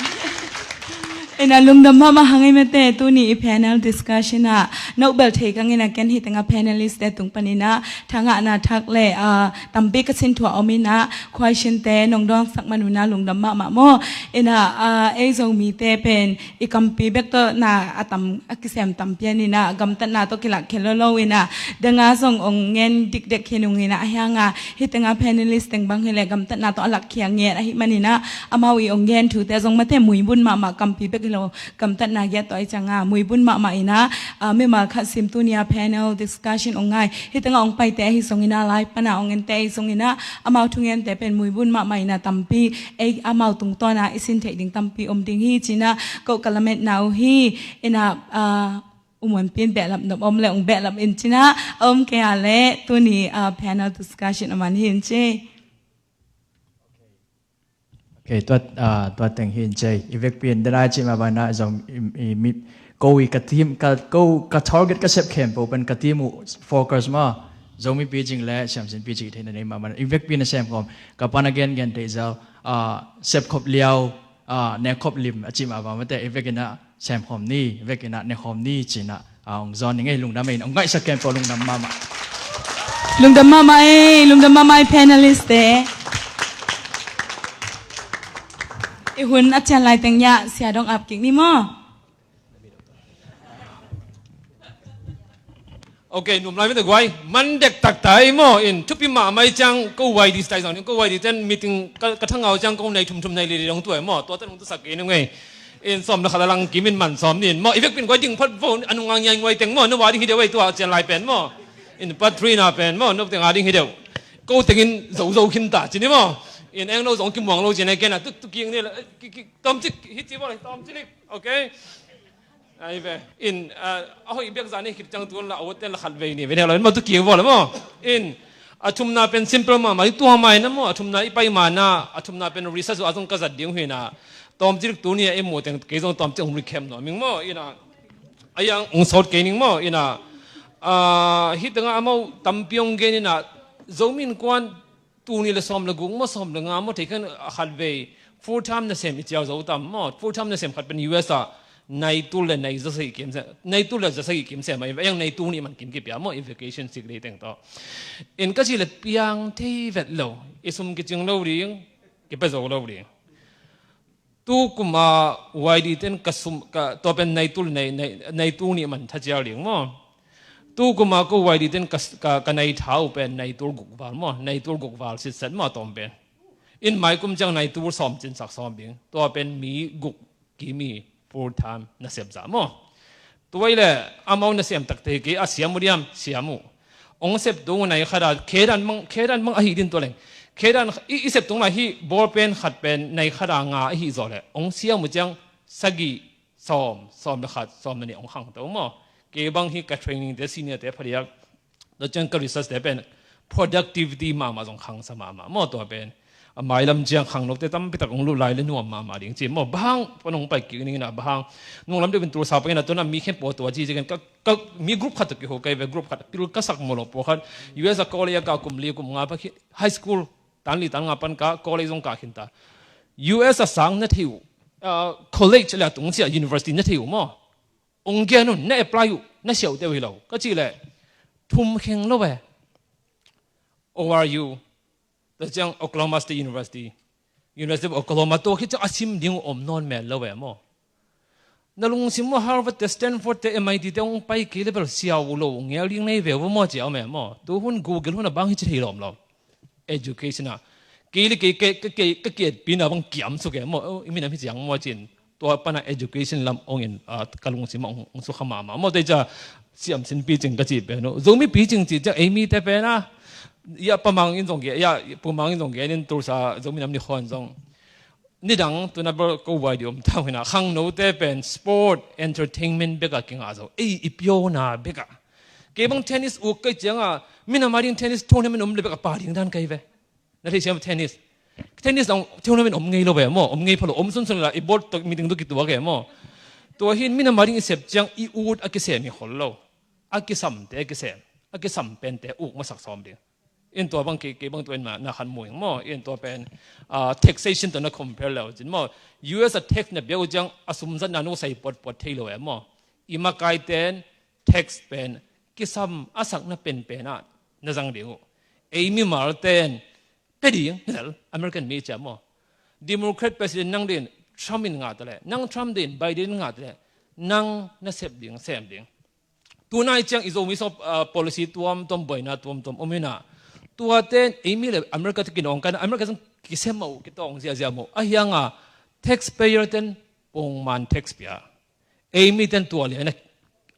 Ina lungdam mahmah hang ei mate, tuni i panel discussion ah nokbel thei kang ina ken hi tengah panelist te tung pan ina thangahna thak le, ah, tampi ka sin thuah om ina question te nong dawngsak man una lungdam mahmah maw. Ina, ah, ei Zomite pen i kampi bek tawh na a tam, a kisem tam pian ina gamtatna tawh kilak khia lo lo ina denga zong ong ngen dikdek khin ung ina, a hianga hi tenga panelist teng bang hileh gamtatna tawh a lak khia ngen ahi man ina amau i ong ngen thute zong mate muibun mahmah, kampi bek hi lo gamtatna giat tawh i canga muibun mahmah ina, ah, mimal khat sim tuni a panel discussion ong ngai hi tenga ong paite ahi zong ina, lai pana ong ente ahi zong ina amau thungente pen muibun mahmah ina tampi ei amau tungtawna i sin theih ding tampi om ding hi cina ko ka lametna uh hi. Ina, ah, u Muanpi in behlap nop om le ong behlap in cina a om kei a le tuni, ah, panel discussion a man hi in ci. Okay, tua, ah, tua teng hi in ci. I vekpi in dena ci ma bana zong i, i mit ko i ka team, ka, ko ka target ka sep khempeuh pen ka team uh focus ma. Zomi picing le siamsin picing theihna nei ma bana i vekpi na sem khom ka pana gen gen theih zau, ah, sep khop liau, ah, nek khop lim a ci ma ba mate i vekina sem khom ni, i vekina nek khom ni cina, ah, ong zon ni ngei. Lungdam ei, ong ngaihsak khempeuh lungdam mahmah. Lungdam mahmah ei, lungdam mahmah ei panelist te. I hun a cian lai teng ya sia dong ap kik ni maw. Okay, num lai mite guai, man dek taktak ei maw, in thupi mahmah ei ciang ko Y D style zong, ko Y D ten meeting ka, ka thangau ciang ko nei thumthum nei lili dong tuai maw, tua ten hong tusak kei nung ei. In sawm le khat a lang kim in man sawm ni in maw, i vekpi in guai ding phat vo, a nunga ngiai nguai teng maw, no wa ding hi deuh ei tua cian lai pen maw. In part three na pen maw, no teng a ding hi deuh. Ko teng in zo zo khin ta, ci ni maw. In eng no zong kimuang lo ci nei kena, tuk tuk king ni la, ki, ki, tom cik, hi ci bo le, tom cik, okay. Ai ve, in, ah, a hoih bek zah ni khit ciang tun la, a ut ten la khat vei ni ve, ne lo, in ma tu kiang vaw la maw. In, a thumna pen simple mahmah, i tua mai na maw, a thumna i pai ma na, a thumna pen research a zong ka zat ding hi na. Tawm cik tuni a i mu teng, kei zong tawm cik hong recap nuam ing maw, in a, a yang hong sawt kei ning maw, in a, ah, hi tengah amau tampi hong gen in a, Zomi Innkuan, tul nih le sawm le guk maw, sawm le nga maw, thei khan a khat vei full time nasem i ciau zo tam maw, full time nasem khat pen U S a nai tul le nai za sagih kim sem, nai tul le za sagih kim sem a, i veng nai tul nih man kim kipia maw, i vacation sik lei teng tawh. In ka ci le piang thei vet lo, i sum kicing lo ding, kipia zo lo ding. Tu kum a Y D ten ka sum, ka, tua pen nai tul, nai, nai, nai tul nih man tha cial ding maw. Tu kum a ko Y D ten ka, ka, ka nai tha uh pen nai tul guk val maw, nai tul guk val sitset maw tawm pen. In mai kum ciang nai tul sawm cin sak sawm ding. Tua pen mi guk kim i full time nasem zah maw. Tua i le amau nasem takte kei a siam uh diam, siam uh. Ong sep tung uh nai khat a, khedan mang, khedan mang ahi din tua leng. Khedan i, i sep tung lai hi ball pen khat pen nai khat a nga ahi zaw le. Ong siam uh ciang sagih, sawm, sawm le khat, sawm le nih ong khang to maw. Kei bang hi ka training te, senior te phadiak. Tua ciang ka research te pen productivity mahmah zong khang sa mahmah maw tua pen. A mailam ciang khang lote tampi tak ong lut lai le nuam mahmah ding ci maw. Bang pan ong pai kik ning ina bang. Nung lam deuh in tul sa pai ina tua na mi khen pua tua ci ci ken ka, ka mi group khat tua kiho kai ve group khat pil ka sak maw lo pua khat. U S a college a ka kum li kum nga pa khi high school tan li tan nga pan ka college zong ka khin ta. U S a sang na thei uh, ah, college le a tung sia university na thei uh maw. Ong gen un, na apply uh, na siau teu hi lo. Ka ci le, thum kheng lo ve. O R U, ta ciang Oklahoma State University, University of Oklahoma, to khi ciang a sim ding om nawn mel lo ve maw. Na lungsim maw Harvard te, Stanford te, M I T te ong pai kei le bel siau lo, ngial ding nei ve maw, ciau me maw. Tu hun Google hun a bang hi ci thei lawm lo. Education a. Kei le kei, kei, kei, kei, kei, pina bang kiam suk e maw. Oh, i minam hi ciang maw cin. Tua pana education lam ong in, ah, ka lungsim ah ong, ong sukha mahmah. Maw, tei ca siam sin picing ka ci pen uh. Zomi picing ci ciang ei mite pen a, ya Pa Mang in zong gen, ya Pu Mang in zong gen in Tulsa Zomi Nam Ni khawn zong. Nidang tuna bel ko vai di om tau hina. Khangnote pen sport, entertainment bek a kingah zo. Ei, i piona bek a. Kei bang tennis uk kei ciang a, minam a ding tennis tournament om le bek a pa ding dan kei ve. Na thei siam tennis. Tennis ang tournament om ngei lo ve maw, om ngei pha lo, om sunsun la, i board tawh meeting tawh kituak e maw. Tua hin minam a ding i sep ciang i ut a kisem hi khol lo. A kisamte a kisem, a kisam pente uk masak sawm ding. In tua bang kei, kei bang tua in na, na khan muing maw. In tua pen, ah, taxation tawh na compare lo cin maw. U S a tax na bia uh ciang a sumzatna nu sai potpot thei lo e maw. I makaiten tax pen kisam a sakna penpen ah na zang ding uh. Ei mimal ten pe ding, lel, American mi cia maw. Democrat president nang din, Trump in ngah ta leh, nang Trump din, Biden in ngah ta leh, nang na sep ding, sem ding. Tunai ciang i Zomi sawm, ah, policy tuamtuam, buaina tuamtuam om hina. Tuate, ei mi le America te kinawng kan, America zong kisem uh, kitawng ziazia maw. A hiang a, taxpayer ten pongman tax pia. Ei miten tua lian a,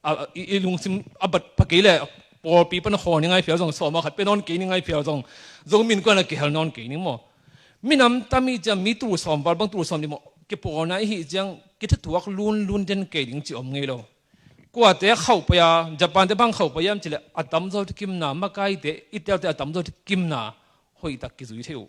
a, i, i lungsim a bat pha kei le, pawlpi pan a khaw ni ngai phial zong, sawm a khat pe nawn kei ni ngai phial zong, Zomi min kuan a kihel nawn kei ni maw. Minam tam i ciang mi tul sawm val bang tul sawm ni maw, kipawlna i hih ciang, kithutuak lunlun den kei ding ci om ngei lo. Kuate khauh pai a, Japan te bang khauh pai a, am ci le, a tamzaw te kimna, makaite, i telte a tamzaw te kimna, hoih tak kizui thei uh.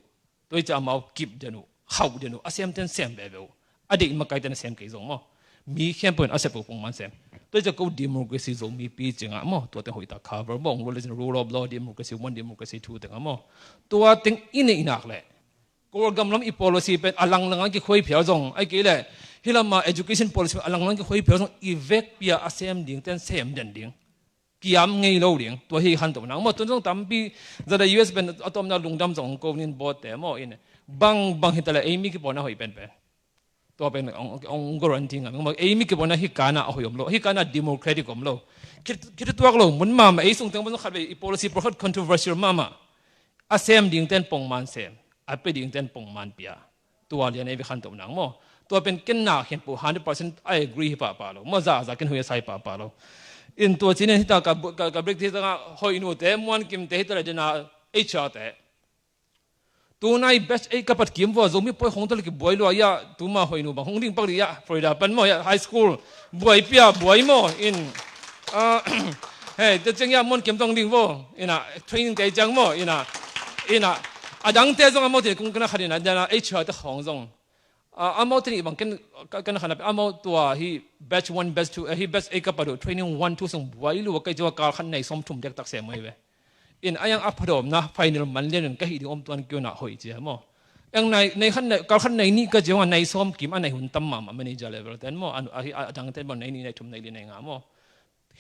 Tua i ciang amau kip den uh, khauh den uh, a sem ten sem veve uh. A deih makaiten a sem kei zong maw. Mi khempeuh in a sep uh pongman sem. Tua i ciang ko democracy Zomi picing ah maw. Tua teng hoih tak cover maw. Rule of law, democracy one, democracy two teng ah maw. Tua teng i neih nak leh. Kawlgam lam i policy pen a langlang a kikhuai phial zong. Ai kei leh. Hi lam a education policy pen a langlang a kikhuai phial zong. I vekpi a a sem ding ten sem den ding. Kiam ngei lo ding, tua hi khantoh nang maw. Tun zong tampi, zada U S pen a tawpna lungdam zong ko nin bawtte maw in. Bang, bang hi ta le, ei mi kipawlna hoih penpen. Tua pen, ong, ong guarantee ngam, maw, ei mi kipawlna hi kana a hoih om lo, hi kana democratic om lo. Khit, khit tuak lo, mun mama, ei sung teng maw zong khat vei, i policy pakhat controversial mama. A sem ding ten pongman sem, a pe ding ten pongman pia. Tua lian ei ve khantoh nang maw. Tua pen ken na khen pu hundred percent I agree hi pahpah lo. Maw za za ken hui a sai pahpah lo. In tua cinin hita ka, ka, ka break te hita nga hoih nu te, muan kim te hita le dena H R te. Tunai batch ei ka pat kim vua Zomi poi khong ta le kibuai lua ya, tuma hoih nu bang hong ding pak li ya, Florida pan maw ya, high school. Buai pia, buai maw, in. Ah, hei, te ciang ya muan kim tong ding vua, ina, training te ciang maw, ina, ina. Adang te zong amau te kung kana khat ina, dena H R te khong zong. Ah, amau te ni bang ken, ka, kana khat na, amau tua hi batch one, batch two, eh, hi batch ei ka pat uh, training one, two sung buai lua, kei zong kal khat nei sawm thum dek tak se mai ve. In a yang a phadawmna final man lian in ka hih ding om tuan kiuna hoih cia maw. Eng nai, nei khat nei, kal khat nei nih ka cia maw, nei sawm kim a nei hun tam mahmah manager level ten maw, a, a, a dang ten maw, nei nih nei thum nei li nei nga maw.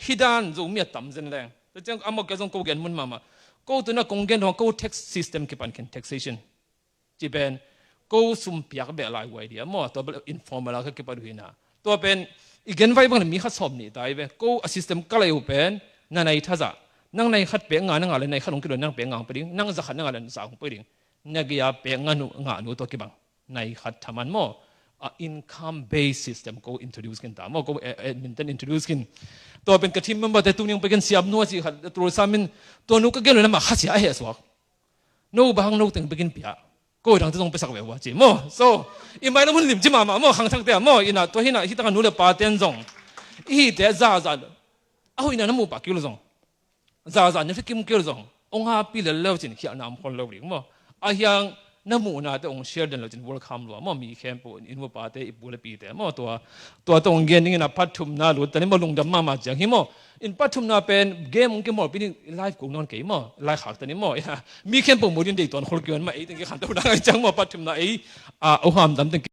Hi dan Zomi a tam zen leng. Tua ciang a maw kia zong ko gen mun mahmah. Ko tuna kong gen dong ko tax system kipan khin taxation. Ci pen, ko sum piak beh lai guai dia maw, tua bel informal a ka kipat uh hina. Tua pen, i gen vai bang le mi khat sawm nih tai ve, ko a system ka lai uh pen, na nai tha za. Nang nai khat pek nga, na nga le nai khat hong kilo, nang pek nga hong pe ding, nang za khat na nga le za hong pe ding. Na gei a pek nga nu, nga nu tua kibang. Nai khat thaman maw, a income based system ko introduce kin ta maw, ko, eh, eh, min ten introduce kin. Tua pen ka team member te tuning pekin siam nu a ci khat, tul samin, tua nu ka gen lo na ma khasia a he suak. No bang no teng bekin pia. Ko dang te zong pesak ve ua ci maw. So, i mai lam hun lim ci mahmah maw, khangthak te maw, ina tua hina, hi taka nu le pa ten zong. I hi te za za. A hoihna na mu pa kil zong. Za za na fi kim kil zong. Ong ha pi lel leu cin, khialna om khol lo ding maw. A hiang na muhna te ong share den lo cin, welcome lua maw, mi khempeuh, in mu pa te, i pu le pi te maw, tua, tua tong gen ding ina pathumna lut, tani maw lungdam mahmah ciang hi maw. In pathumna pen game ong kimawlpi ding live kong nawn kei maw, live khak tani maw. Ina, mi khempeuh mu din dei tuan khol kiwan maw, ei teng ki khantohna ngai ciang maw, pathumna ei, a, oh ham dam teng ki